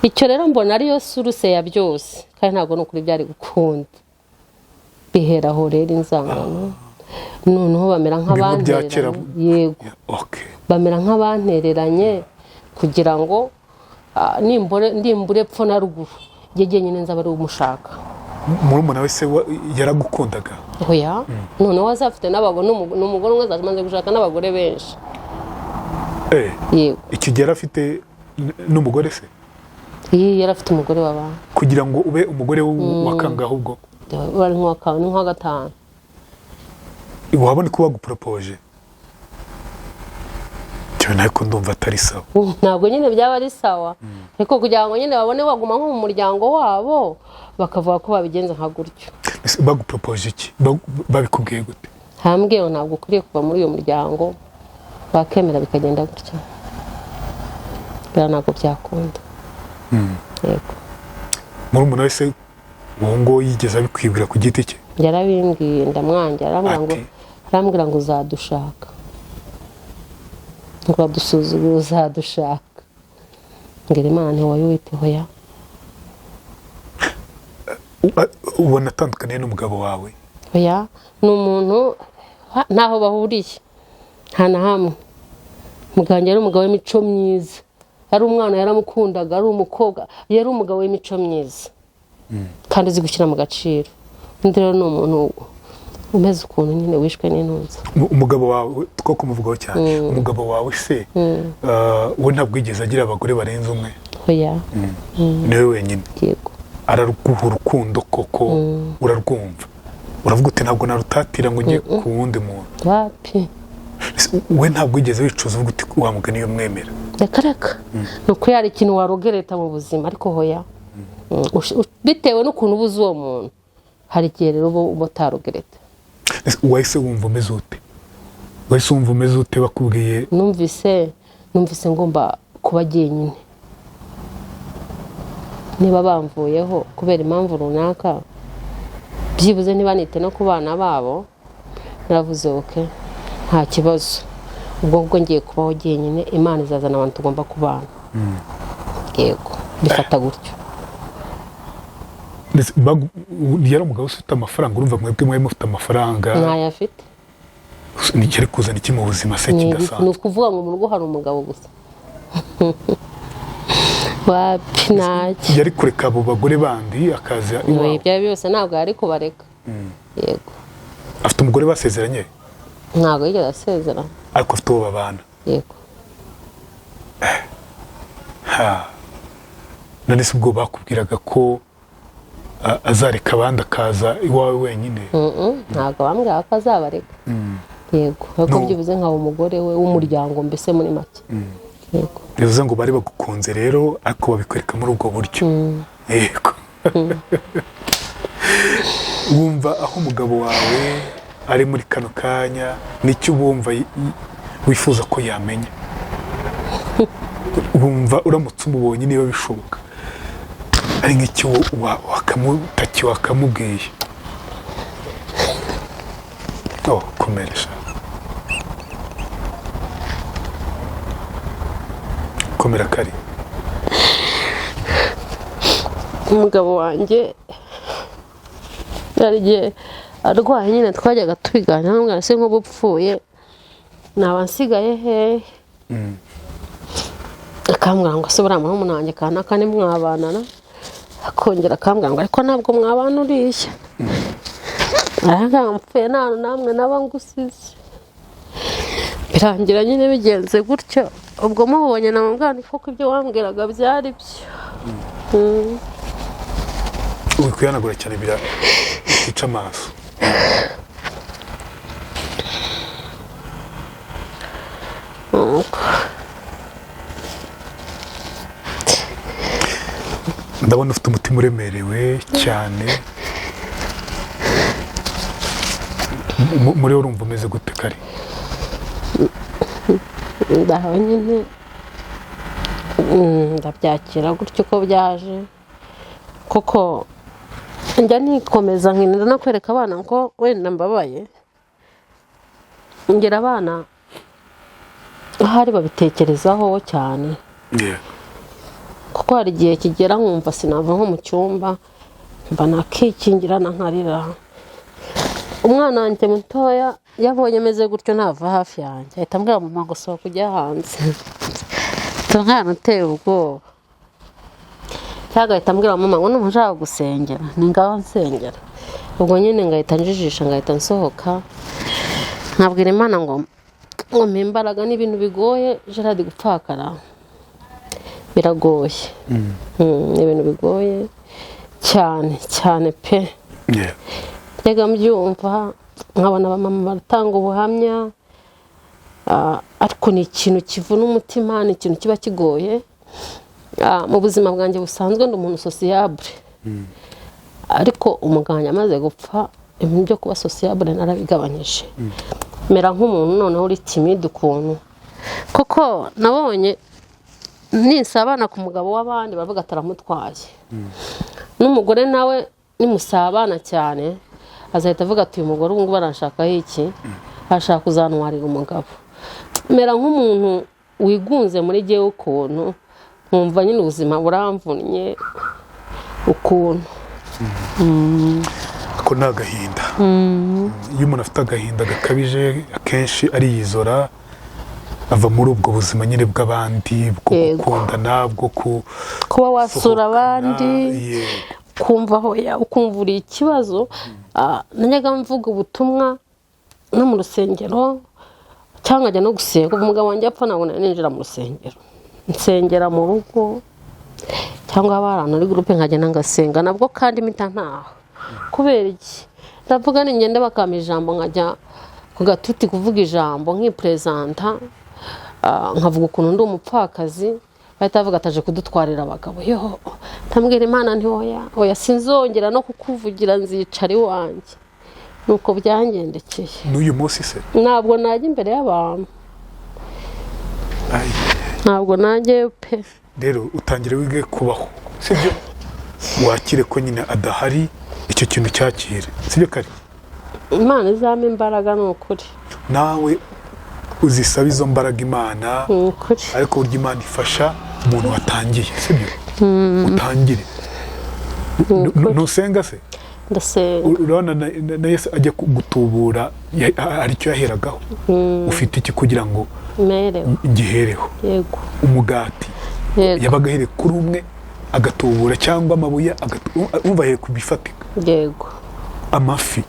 Icyo rero mbona ariyo source ya byose, kandi ntabwo ni ukuri byari gukunda. Bihera aho rero inzangano, noneho bamera Bimwe bya kera. nk'abantereranye, yego. Bamera nk'abantereranye kugira ngo nimbure epfo na ruguru, njye jyenyine nzaba ari umushaka. Murumuna we se yaragukundaga? Oya, noneho azafite n'abagore, ni umugore umwe, amaze gushaka n'abagore benshi. Yego. Icyo gihe yari afite n'umugore se? Iyi yari afite umugore w'abantu. Kugira ngo ube umugore wa kangahe ubwo? Bari nk'uwa ni nk'uwa gatanu. Wabona ko baguporopoje cyane, ariko ndumva atari sawa. Ntabwo nyine byaba ari sawa, ariko kugira ngo nyine babone baguma nko mu muryango wabo, bakavuga ko babigenza nka gutyo. Ese baguporopoje iki? Babikubwiye gute? Hambwiye ngo ntabwo ukwiriye kuva muri uyu muryango, bakemera bikagenda gutya. Biriya ntabwo byakunda, yego. Murumuna we se uwo nguwo yigeze abikwibwira ku giti cye? Yarabimbwiye, ndamwangira, arambwira ngo Ati? Arambwira ngo uzadushaka, ngo uradusuzugura, uzadushaka. Mbwira Imana ntiwayuwiteho ya. Ubona atandukaniye n'umugabo wawe? Oya, ni umuntu ntaho bahuriye, nta na hamwe. Muganga yari umugabo w'imico myiza, yari umwana yaramukundaga, ari umukobwa, yari umugabo w'imico myiza kandi uzi gushyira mu gaciro. Undi rero ni umuntu umeze ukuntu nyine wishwe n'intuza. Umugabo wawe, two kumuvugaho cyane, umugabo wawe se we ntabwo yigeze agira abagore barenze umwe? Oya. Niwe wenyine? Yego. Araguha urukundo koko, urarwumva, uravuga uti ntabwo narutatira ngo njye ku wundi muntu? Wapi. Ese we ntabwo wigeze wicuza uvuga uti wa mugani iyo mwemera? Reka reka, ni uko yari ikintu warogereta mu buzima, ariko hoya. Bitewe n'ukuntu uba uzi uwo muntu, hari igihe rero uba utarogereta. Ese wahise wumva umeze ute? Wahise wumva umeze ute bakubwiye? Numvise ngomba kuba jyenyine. Niba bamvuyeho kubera impamvu runaka, byibuze ntibanite no ku bana babo, naravuze okay, nta kibazo, ubwo ubwo ngiye kubaho jyenyine, Imana izazana abantu tugomba kubana. Yego, bifata gutyo. Ndetse yari umugabo ufite amafaranga? Urumva mwebwe mwari mufite amafaranga? Ntayo afite. Yari kuzana iki mu buzima se Ni kidasanzwe? ukuvuga ngo mu rugo hari umugabo gusa? Wapi, ntacyo. Yari kureka abo bagore bandi akaza iwawe? Ibyo ari byo byose ntabwo yari kubareka, yego. Afite umugore basezeranye? Ntabwo yigeze asezera. Ariko afite uwo babana? Yego. Ha. None se ubwo bakubwiraga ko azareka abandi akaza iwawe wenyine? Ntabwo bambwira ko azabareka, yego, ariko No. byibuze nkaba umugore we w'umuryango, mbese muri make, yego. Bivuze ngo bari bagukunze rero, ariko babikwereka muri ubwo buryo, yego. Wumva aho umugabo wawe ari muri kano kanya, nicyo wumva wifuza ko yamenya? Wumva uramutse umubonye, niba bishoboka, ari nk'icyo wakamutaki wakamubwiye? Oh, komeresha, komera kari. Umugabo wanjye hari igihe arwaye nyine twajyaga tubiganira, nkamubwira se nk'ubu upfuye naba nsigaye hehe? Akambwira ngo se buriya murumuna wanjye kanaka nimwabanana. Akongera akambwira ngo ariko ntabwo mwabana uriya. Mupfuye nta namwe naba ngusize. Birangira nyine bigenze gutyo. Ubwo mubonye namubwira nti koko ibyo wambwiraga byari byo. Uri kuyanagura cyane biratica amaso. Ndabona ufite umutima uremerewe cyane. Muri urumva umeze gute kare? Ndaho nyine ndabyakira gutyo uko byaje, kuko njya nikomeza nkinira no kwereka abana ko wenda mbabaye. Ngira abana ahari babitekerezaho cyane. Kuko hari igihe kigera nkumva sinava nko mu cyumba, mba nakikingirana nkarira. Umwana wanjye mutoya yabonye ameze gutyo ntava hafi yanjye, ahita ambwira mama ngo sohoka ujya hanze. Umwana uteye ubwoba. Cyangwa agahita ambwira mama ngo numva nshaka gusengera, ni ngaho nsengera. Ubwo nyine ngahita njijisha, ngahita nsohoka, nkabwira Imana ngo mpe imbaraga. Ni ibintu bigoye Gerard, gupfakara biragoye. Ni ibintu bigoye cyane cyane pe. Njyaga mbyumva nkabona abamama baratanga ubuhamya, ariko ni ikintu kivuna umutima, ni ikintu kiba kigoye. Mu buzima bwanjye busanzwe ndi umuntu sociable, ariko umuganga amaze gupfa ibintu byo kuba sociable narabigabanyije, mera nk'umuntu noneho uri timide ukuntu. Kuko nabonye nisabana ku mugabo w'abandi bavuga ataramutwaye, n'umugore nawe nimusabana cyane azahita avuga ati uyu mugore ubu ngubu aranshakaho iki, ashaka kuzantwarira umugabo. Mera nk'umuntu wigunze muri jyewe ukuntu, nkumva nyine ubuzima buramvunnye ukuntu. Ako ni agahinda. Iyo umuntu afite agahinda gakabije akenshi ariyizora, ava muri ubwo buzima nyine bw'abandi, bwo gukundana, bwo kuba wasura abandi, kumva aho ukumva uri ikibazo. Najyaga mvuga ubutumwa no mu rusengero, cyangwa njya no gusenga. Umugabo wanjye apfa ntabwo nari ninjira mu rusengero, nsengera mu rugo cyangwa abarana muri groupe nkagenda ngasenga nabwo, kandi mpita ntaha. Kubera iki? Ndavuga ningenda bakampa ijambo nkajya ku gatuti kuvuga ijambo nkipresenta, nkavuga ukuntu ndi umupfakazi, bahita bavuga ataje kudutwarira abagabo. Yo, ndambwira Imana nti oya oya, sinzongera no kukuvugira, nzicara iwanjye. Nuko byangendekeye. N'uyu munsi se ntabwo najya imbere y'abantu, ntabwo najyayo pe. Rero utangire wige kubaho, sibyo? Wakire ko nyine adahari, icyo kintu cyakire, sibyo kare? Imana izampa imbaraga, ni ukuri. Nawe uzisaba izo mbaraga Imana, ariko burya Imana ifasha umuntu watangiye, sibyo? Utangire. Ntusenga se? Ndasenga. Urabona na Yesu ajya gutubura hari icyo yaheragaho. Ufite iki kugira ngo gihereho? Yego. Umugati yabaga ahereye kuri umwe agatubura, cyangwa amabuye umva ahereye ku bifatika. Yego. Amafi,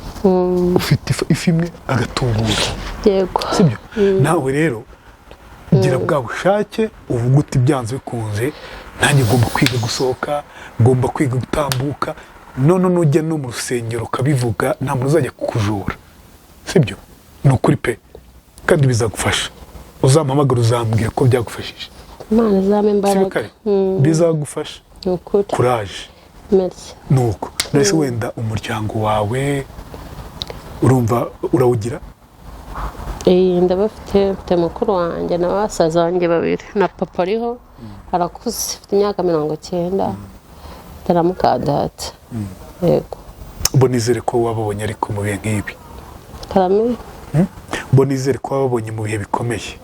ufite ifi imwe agatubura. Yego. Sibyo? Nawe rero gira bwa bushake, uvuga uti byanze bikunze nanjye ngomba kwiga gusohoka, ngomba kwiga gutambuka. None nujya no mu rusengero ukabivuga, nta muntu uzajya kukujura, sibyo? Ni ukuri pe, kandi bizagufasha. Uzampamagara uzambwira ko byagufashije. Imana izampa imbaraga, bizagufasha. Courage. Merci. Nuko nahise wenda umuryango wawe urumva urawugira? Ndabafite, mfite mukuru wanjye na basaza banjye babiri na papa ariho, arakuze, afite imyaka 90, na muka data. Yego. Bonizere ko wababonye ariko mu bihe nk'ibi. Karame. Bonizere ko wababonye mu bihe bikomeye.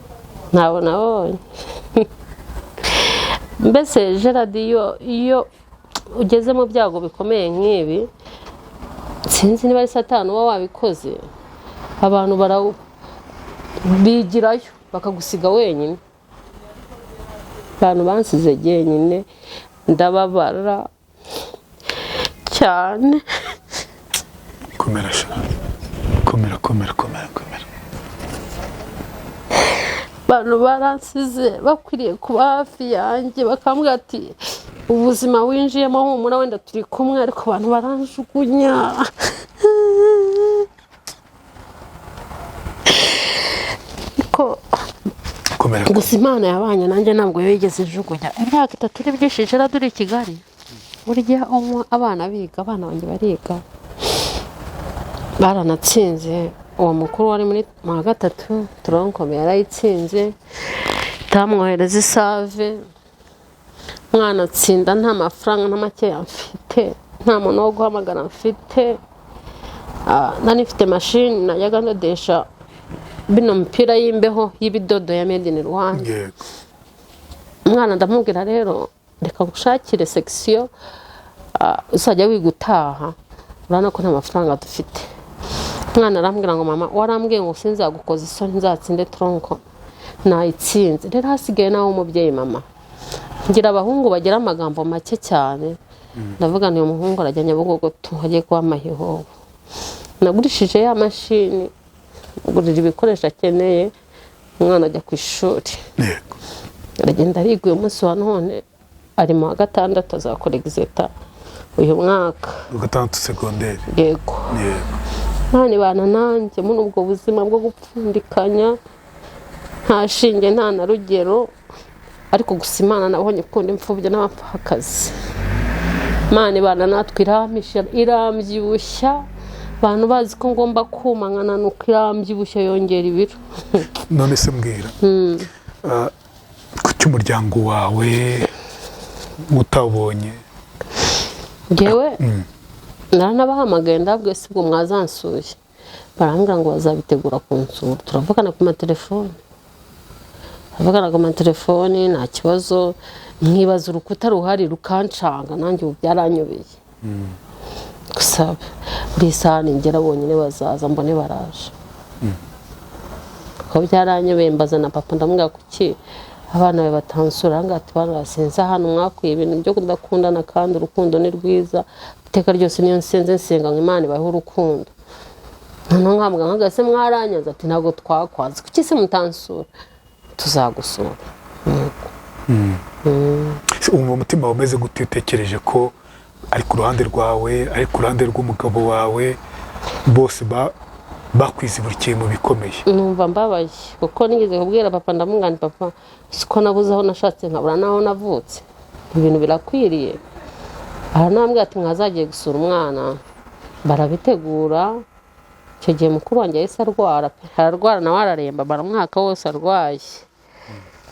Ntabwo nabonye. Mbese Gerard, iyo ugeze mu byago bikomeye nk'ibi, sinzi niba ari Satani uba wabikoze, abantu bigirayo bakagusiga wenyine. Abantu bansize jyenyine, ndababara. Cyane. Komera sha, komera, komera, komera, komera. Abantu baransize, bakwiriye kuba hafi yanjye, bakambwira ati: "Ubuzima winjiyemo, humura, wenda turi kumwe." Ariko abantu baranjugunya. Ariko Komera. gusa Imana yabanye nanjye, ntabwo yigeze ijugunya. Imyaka 3 ni byinshi turi i Kigali. Burya abana biga, abana banjye bariga, baranatsinze. Uwo mukuru wari muri mu wa gatatu tronc commun yarayitsinze, itamwohereza isave. Mwana atsinda nta mafaranga na makeya mfite, nta muntu wo guhamagara mfite. Nari mfite mashini najyaga ndodesha bino mipira y'imbeho y'ibidodo ya made in Rwanda. Umwana ndamubwira: "Rero reka ngushakire section, uzajya wiga utaha, urabona ko nta mafaranga dufite." Umwana arambwira ngo: "Mama, warambwiye ngo sinzagukoza isoni, nzatsinde tronc commun, nayitsinze, rero hasigaye nawe umubyeyi." Mama, ngira abahungu bagira amagambo make cyane. Ndavuga nti: "Uyu muhungu arajya Nyabugogo tu, agiye kuba mayibobo." Nagurishije ya mashini, ngurira ibikoresho akeneye, umwana ajya ku ishuri. Aragenda ariga, uyu munsi wa none ari mu wa gatandatu, azakora exetat uyu mwaka. Wa gatandatu segonderi? Yego. None bana nanjye muri ubwo buzima bwo gupfundikanya, nta shinge nta na rugero. Ariko gusa Imana nabonye ikunda imfubyi n'abapfakazi. Imana ibana natwe, irampisha, irambyibushya. Abantu bazi ko ngomba kuma nkananuka, irambyibushya, yongera ibiro. None se mbwira, kuki umuryango wawe utabonye? Ngewe naranabahamagaye, ndabwiye: "Si ubwo mwazansuye?" Barambwira ngo bazabitegura kunsura. Turavugana ku matelefoni, turavugana ku matelefoni, nta kibazo. Nkibaza urukuta ruhari rukancanga, nanjye ubu byaranyobeye. Gusa buri saha ningera bonyine bazaza mbone baraje, kuko byaranyobeye. Mbaza na papa, ndamubwira: "Kuki abana bawe batansura?" Arangaye ati: "Bana, sinzi ahantu mwakuye ibintu byo kudakundana, kandi urukundo ni rwiza iteka ryose. Niyo nsenze, nsenga ngo Imana ibahe urukundo." Noneho nkambwa nkagase: "Mwaranyanze?" Ati: "Ntabwo twakwanze, kuki se mutansura?" Tuzagusura. Nuko. Se wumva umutima wawe umeze gute iyo utekereje ko ari ku ruhande rwawe, ari ku ruhande rw'umugabo wawe, bose bakwiziburikiye mu bikomeye? Numva mbabaye, kuko nigeze kubwira papa, ndamubwira nti: "Papa, siko nabuze aho nashatse, nkabura n'aho navutse, ibintu birakwiriye?" Aranambwira ati: "Mwazagiye gusura umwana." Barabitegura. Icyo gihe mukuru wanjye yahise arwara pe, ararwara nawe araremba, amara umwaka wose arwaye.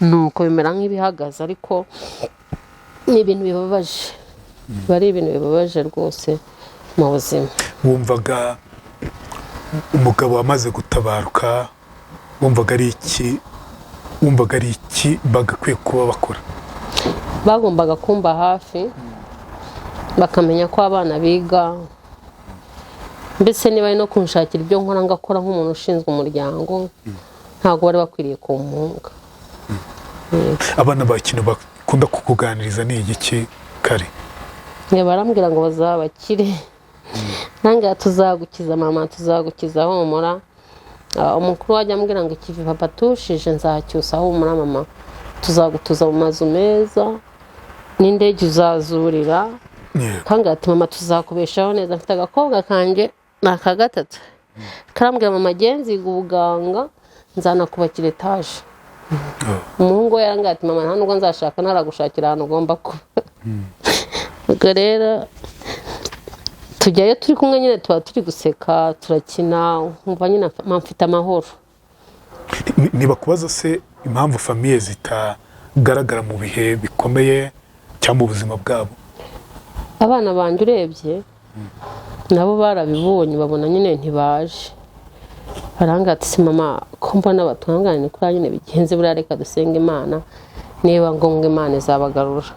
Nuko bimera nk'ibihagaze, ariko ni ibintu bibabaje, biba ari ibintu bibabaje rwose mu buzima. Wumvaga umugabo wamaze gutabaruka, wumvaga ari iki bagakwiye kuba bakora? Bagombaga kumba hafi, bakamenya ko abana biga, mbese niba ari no kunshakira ibyo nkora ngakora nk'umuntu ushinzwe umuryango. Ntabwo bari bakwiriye kumpunga. Abana bawe, ikintu bakunda kukuganiriza ni igiki kare? Mwe barambwira ngo bazabakire, nange: "Tuzagukiza mama, tuzagukiza, humura." Umukuru wajya ambwira ngo: "Ikivi papa tushije nzacyusa, humura mama, tuzagutuza mu mazu meza n'indege uzazurira." Kambwira ati: "Mama, tuzakubeshaho neza." Mfite agakobwa kanjye ni aka gatatu, karambwira: "Mama, genziga ubuganga, nzanakubakira etaje." Umuhungu we yarambwira ati: "Mama, nta nubwo nzashaka ntaragushakira ahantu ugomba kuba." Ubwo rero tujyayo turi kumwe nyine, tuba turi guseka, turakina, nkumva nyine mfite amahoro. Ntibakubaza se impamvu famille zitagaragara mu bihe bikomeye cyangwa mu buzima bwabo? Abana banjye urebye nabo barabibonye, babona nyine ntibaje, baranga ati: "Si mama, ko mbona batungane ni kuriya nyine bigenze buriya, reka dusenge Imana, niba ngombwa Imana izabagarura."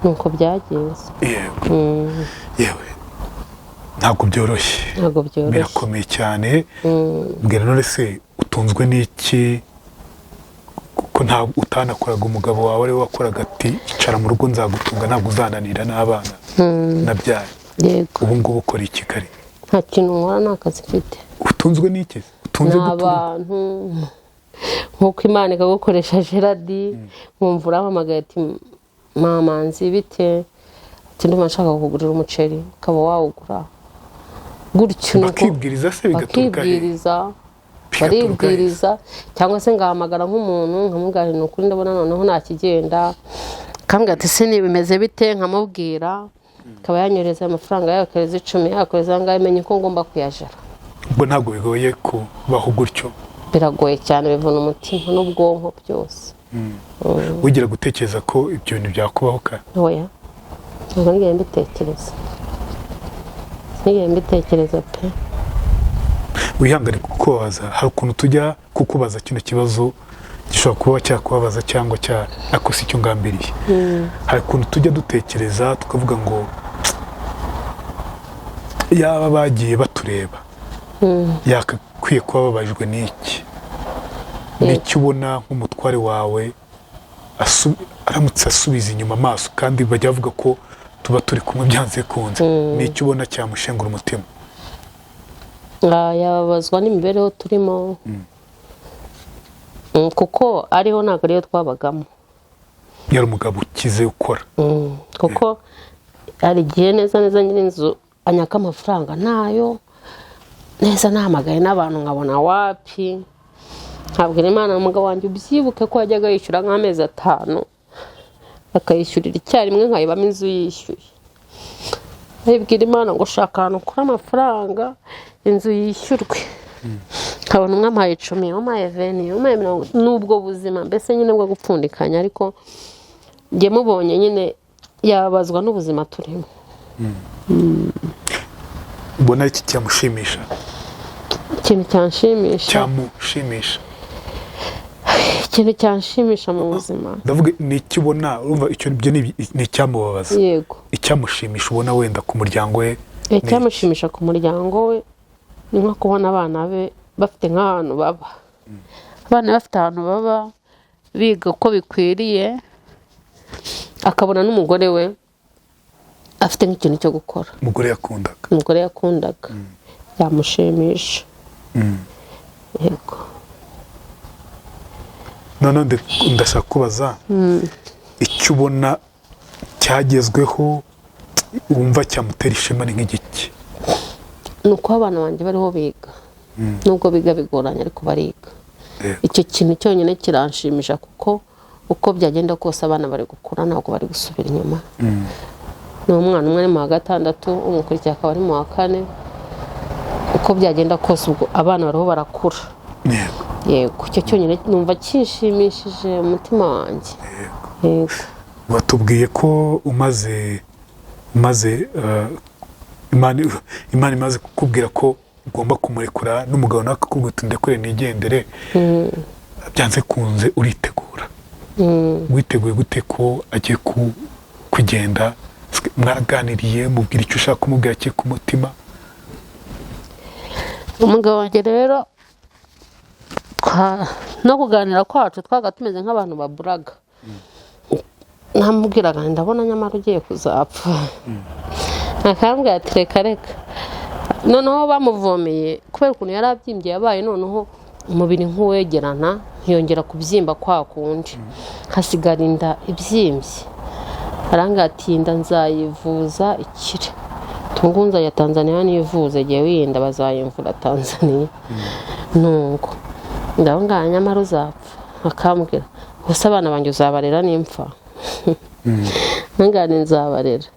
Nuko byagenze. Yego, yewe, ntabwo byoroshye. Ntabwo byoroshye. Birakomeye cyane. Mbwira, none se utunzwe n'iki, ko nta utanakoraga, umugabo wawe ariwe wakoraga, ati: "Icara mu rugo nzagutunga, ntabwo uzananira n'abana nabyaye"? Yego. Ubu ngubu ukora i Kigali? Nta kintu nkora, nta kazi mfite. Utunzwe n'iki? Utunze ni abantu nk'uko Imana ikagukoresha Gerard, nkumva urampamagaye ati mama nzi bite, ati ndumva nshaka kukugurira umuceri, ukaba wawugura gutyo. Bakibwiriza se bigaturuka he? Bakibwiriza, baribwiriza, cyangwa se ngahamagara nk'umuntu nkamubwira ni ukuri ndabona noneho ntakigenda, akambwira ati se bimeze bite, nkamubwira, akaba yanyohereza amafaranga, yakohereza 10, yakohereza angahe, menye ko ngomba kuyajara. Ubwo ntabwo bigoye kubaho gutyo? Biragoye cyane, bivuna umutima n'ubwonko byose. Wigira gutekereza ko ibyo bintu byakubaho ka? Oya, ntabwo nigeze mbitekereza, sinigeze mbitekereza pe. Wihangane kukubaza, hari ukuntu tujya kukubaza kino kibazo gishobora kuba cyakubabaza cyangwa cyakosa icyo ngambiriye. Hari ukuntu tujya dutekereza tukavuga ngo yaba bagiye batureba yakakwiye kuba babajwe n'iki? N'icyo ubona nk'umutware wawe aramutse asubiza inyuma amaso, kandi bajya bavuga ko tuba turi kumwe byanze bikunze, n'icyo ubona cyamushengura umutima? Yababazwa n'imibereho turimo, kuko ariho ntabwo ariyo twabagamo. Yari umugabo ukize ukora. Kuko hari igihe neza neza nyir'inzu anyaka amafaranga ntayo, neza nahamagaye n'abantu nkabona wapi, nkabwira Imana umugabo wanjye ubyibuke ko yajyaga yishyura nk'amezi 5 akayishyurira icyarimwe, nkayibamo inzu yishyuye. Nkabwira Imana ngo shaka ahantu ukura amafaranga inzu yishyurwe, nkabona umwe ampaye 10, umpaye 20, umpaye 40, n'ubwo buzima mbese nyine bwo gupfundikanya. Ariko njye mubonye nyine yabazwa n'ubuzima turimo. Ubona iki cyamushimisha? Ikintu cyanshimisha, cyamushimisha, ikintu cyanshimisha mu buzima ndavuga ni icyo ubona, urumva icyo byo ni icyamubabaza. Yego. Icyamushimisha ubona wenda ku muryango we? Icyamushimisha ku muryango we ni nko kubona abana be bafite nk'ahantu baba, abana bafite ahantu baba biga uko bikwiriye, akabona n'umugore we afite nk'ikintu cyo gukora. Umugore yakundaga, umugore yakundaga yamushimisha. Yego. None ndashaka kubaza icyo ubona cyagezweho wumva cyamutera ishema ni nk'igiki? Ni uko abana banjye bariho biga, nubwo biga bigoranye ariko bariga. Icyo kintu cyonyine kiranshimisha, kuko uko byagenda kose abana bari gukura, ntabwo bari gusubira inyuma. Ni umwana umwe ari mu wa 6, umukurikiye akaba ari mu wa 4. Uko byagenda kose ubwo abana bariho barakura. Yego, icyo cyonyine numva kinshimishije umutima wanjye. Yego. Watubwiye ko umaze Imana imaze kukubwira ko ugomba kumurekura, n'umugabo nawe akakubwira uti ndekure nigendere, byanze kunze uritegura. Witeguye gute ko agiye kugenda? Mwaraganiriye, mubwira icyo ushaka kumubwira kiri ku mutima? Umugabo wanjye rero no kuganira kwacu twaga tumeze nk'abantu baburaga. Namubwiraga ndabona nyamara ugiye kuzapfa, akambwira ati reka reka. Noneho bamuvomeye kubera ukuntu yari abyimbye, yabaye noneho umubiri nk'uwegerana, ntiyongera kubyimba kwa kundi, hasigara inda ibyimbye. Arambwira ati inda nzayivuza ikire, tungunza ya Tanzania nivuze, gihe wiyinda bazayimvura Tanzania. Nuko ndabona nyamara uzapfa, akambwira gusa abana banjye uzabarera nimfa. Ngane nzabarera,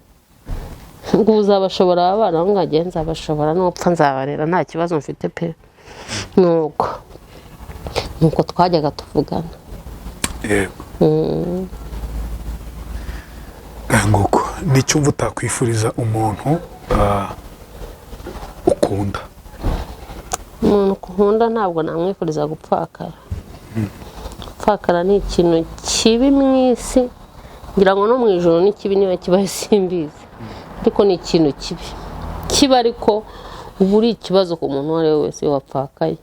ngo uzabashobora abana, ngo ngiye nzabashobora, nupfa nzabarera nta kibazo mfite pe. Nuko twajyaga tuvugana. Yego. Nguko nicyo umva utakwifuriza umuntu ukunda? Umuntu ukunda ntabwo namwifuriza gupfakara. Gupfakara ni ikintu kibi mu isi, ngira ngo no mu ijoro ni kibi, niba kibaye simbizi, ariko ni ikintu kibi kiba, ariko uba uri ikibazo ku muntu uwo ari we wese wapfakaye.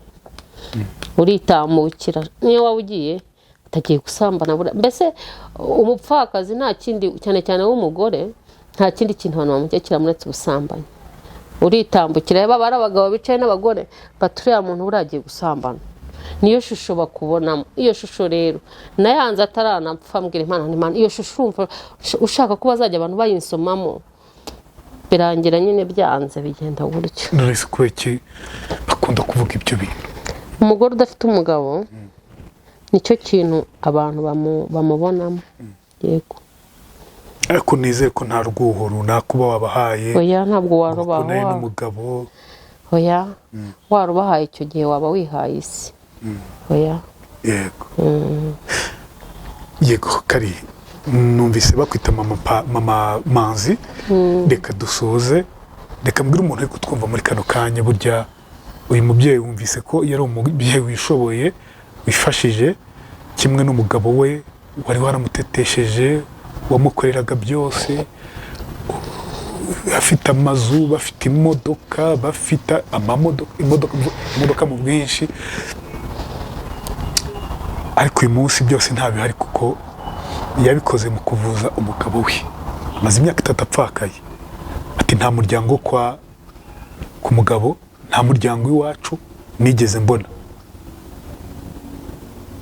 Uritambukira niyo waba ugiye utagiye gusambana, mbese umupfakazi nta kindi, cyane cyane w'umugore Nta kindi kintu abantu bamukekera muretse ubusambanyi. Uritambukira, baba ari abagabo bicaye n'abagore, baturiya muntu buriya agiye gusambana, niyo shusho bakubonamo. Iyo shusho rero nayanze ataranapfa, mbwira Imana n'Imana, iyo shusho urumva ushaka ko bazajya abantu bayinsomamo? Birangira nyine byanze, bigenda gutyo. None se kubera iki bakunda kuvuga ibyo bintu? Umugore udafite umugabo nicyo kintu abantu bamubonamo, yego. Ariko nizere ko nta rwuho runaka uba wabahaye. Oya, ntabwo warubaha. Nawe n'umugabo. Oya, warubahaye icyo gihe waba wihaye isi, oya. Yego, kari numvise bakwita mama, mama Manzi. Reka dusoze, reka mbwire umuntu uri kutwumva muri kano kanya. Burya uyu mubyeyi wumvise ko yari umubyeyi wishoboye, wifashije, kimwe n'umugabo we wari waramutetesheje, wamukoreraga byose, afite amazu, bafite imodoka, bafite amamodoka, imodoka mu bwinshi. Ariko uyu munsi byose ntabihari, kuko yabikoze mu kuvuza umugabo we. Amaze imyaka 3 apfakaye. Ati nta muryango kwa ku mugabo, nta muryango w'iwacu nigeze mbona.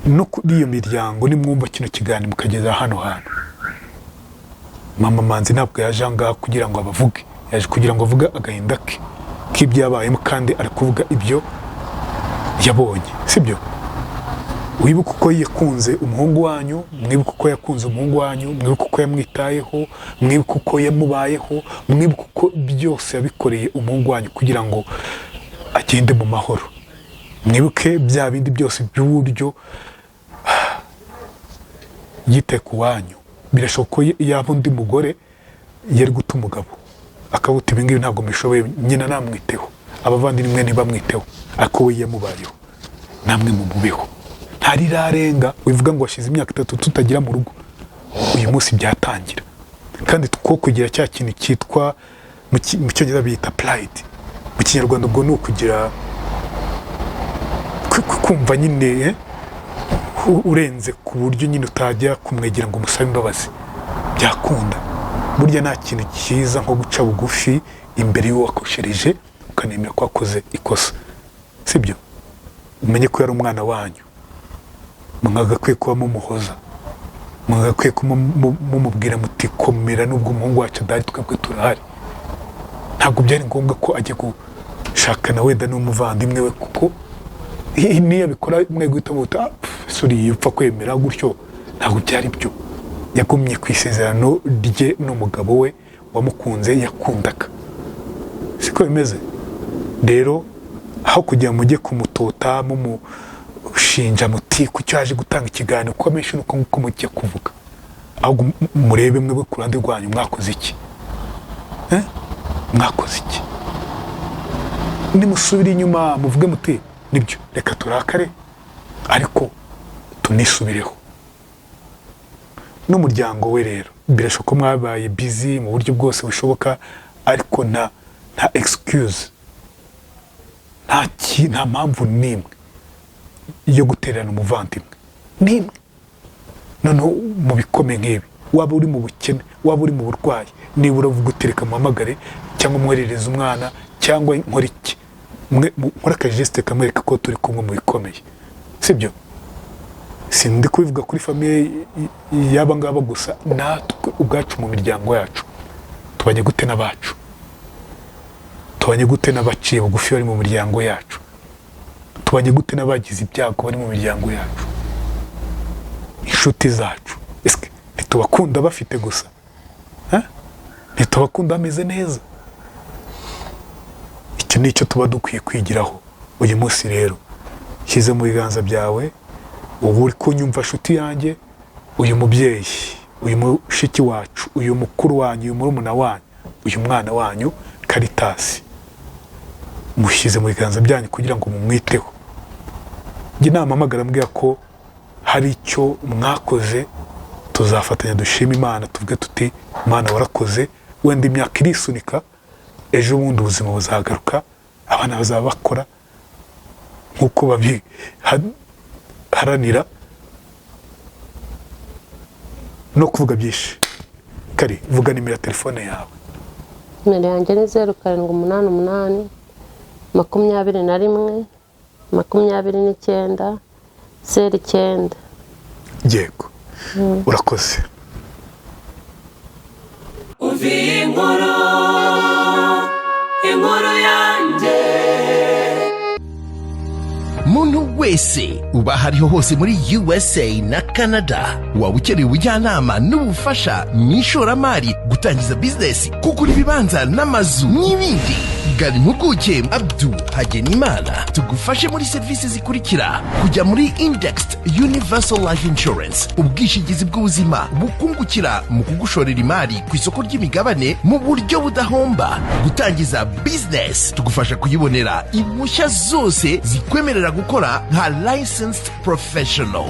No kuri iyo miryango, nimwumva kino kiganiro mukageza hano hantu, mama Manzi ntabwo yaje aha ngaha kugira ngo abavuge, yaje kugira ngo avuge agahinda ke k'ibyo yabayemo, kandi ari kuvuga ibyo yabonye, sibyo? Wibuke uko yakunze umuhungu wanyu, mwibuke uko yakunze umuhungu wanyu, mwibuke uko yamwitayeho, mwibuke uko yamubayeho, mwibuke uko byose yabikoreye umuhungu wanyu kugira ngo agende mu mahoro. Mwibuke bya bindi byose by'uburyo yitaye ku wanyu. Birashoboka ko yaba undi mugore yari guta umugabo, akabuta ibi ngibi ntabwo mbishoboye, nyina namwiteho, abavandimwe ntibamwiteho, ariko we yamubayeho, namwe mumubeho. Ntarirarenga. Wivuga ngo washize imyaka 3 tutagira mu rugo, uyu munsi byatangira. Kandi two kugira cya kintu cyitwa mu Cyongereza bita pride, mu Kinyarwanda ubwo ni ukugira kumva nyine urenze ku buryo nyine utajya kumwegera ngo umusabe imbabazi. Byakunda. Burya nta kintu cyiza nko guca bugufi imbere y'uwo wakoshereje, ukanemera ko wakoze ikosa, sibyo? Umenye ko yari umwana wanyu, mwagakwiye kuba mumuhoza, mwagakwiye kuba mumubwira muti komera, nubwo umuhungu wacu adahari twebwe turahari. Ntabwo byari ngombwa ko ajya gushakana wenda n'umuvandimwe we, kuko niyo abikora mwe guhita muta "Ah, pf, sorry, upfa kwemera gutyo." Ntabwo byari byo. Yagumye ku isezerano rye n'umugabo we wamukunze, yakundaga, siko bimeze? Rero aho kugira ngo mujye kumutota mumushinja muti kuki yaje gutanga ikiganiro, kuko amenshi nuko nguko mujya kuvuga, ahubwo murebe mwebwe ku ruhande rwanyu mwakoze iki? Eh? Mwakoze iki? Nimusubire inyuma muvuge muti nibyo, reka turakare ariko tunisubireho. N'umuryango we rero, birashoboka ko mwabaye busy mu buryo bwose bushoboka, ariko nta excuse, nta mpamvu n'imwe yo gutererana umuvandimwe, n'imwe. Noneho mu bikomeye nk'ibi, waba uri mu bukene, waba uri mu burwayi, niba uravuga uti reka muhamagare cyangwa mwoherereze umwana cyangwa nkore iki, nkore akageste kamwereka ko turi kumwe mu bikomeye, sibyo? Sindi kubivuga kuri famille y'aba ngaba gusa, natwe ubwacu mu miryango yacu tubanye gute n'abacu? Tubanye gute n'abaciye bugufi bari mu miryango yacu? Tubanye gute n'abagize ibyago bari mu miryango yacu, inshuti zacu? Ese ntitubakunda bafite gusa? Eh? Ntitubakunda bameze neza? Icyo ni icyo tuba dukwiye kwigiraho. Uyu munsi rero shyize mu biganza byawe, ubu uri kunyumva nshuti yanjye, uyu mubyeyi, uyu mushiki wacu, uyu mukuru wanyu, uyu murumuna wanyu, uyu mwana wanyu Karitasi, mushyize mu biganza byanyu kugira ngo mumwiteho. Njye nampamagara ambwira ko hari icyo mwakoze, tuzafatanya dushima Imana, tuvuge tuti Imana warakoze. Wenda imyaka irisunika, ejo bundi ubuzima buzagaruka, abana bazaba bakora nk'uko babiharanira. No kuvuga byinshi, Kari, vuga nimero ya telefone yawe. Nimero yanjye ni 0788 21 29 09. Yego, urakoze. Umva iyi nkuru, inkuru yanjye. Muntu wese uba aho ariho hose muri USA na Canada, waba ukeneye ubujyanama n'ubufasha mu ishoramari, gutangiza bizinesi, kugura ibibanza n'amazu n'ibindi, gana impuguke Abdu Hagenimana tugufashe muri serivisi zikurikira: kujya muri Indexed Universal Life Insurance, ubwishingizi bw'ubuzima bukungukira mu kugushorera imari ku isoko ry'imigabane mu buryo budahomba; gutangiza bizinesi, tugufasha kuyibonera impushya zose zikwemerera gukora nka licensed professional;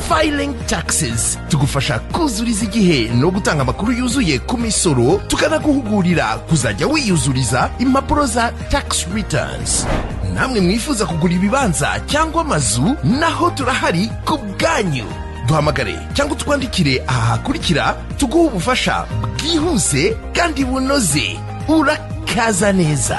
filing taxes, tugufasha kuzuriza igihe no gutanga amakuru yuzuye ku misoro, tukanaguhugurira kuzajya wiyuzuriza impapuro za tax returns. Namwe mwifuza kugura ibibanza cyangwa amazu, naho turahari ku bwanyu. Duhamagare cyangwa utwandikire aha hakurikira, tuguhe ubufasha bwihuse kandi bunoze. Urakaza neza.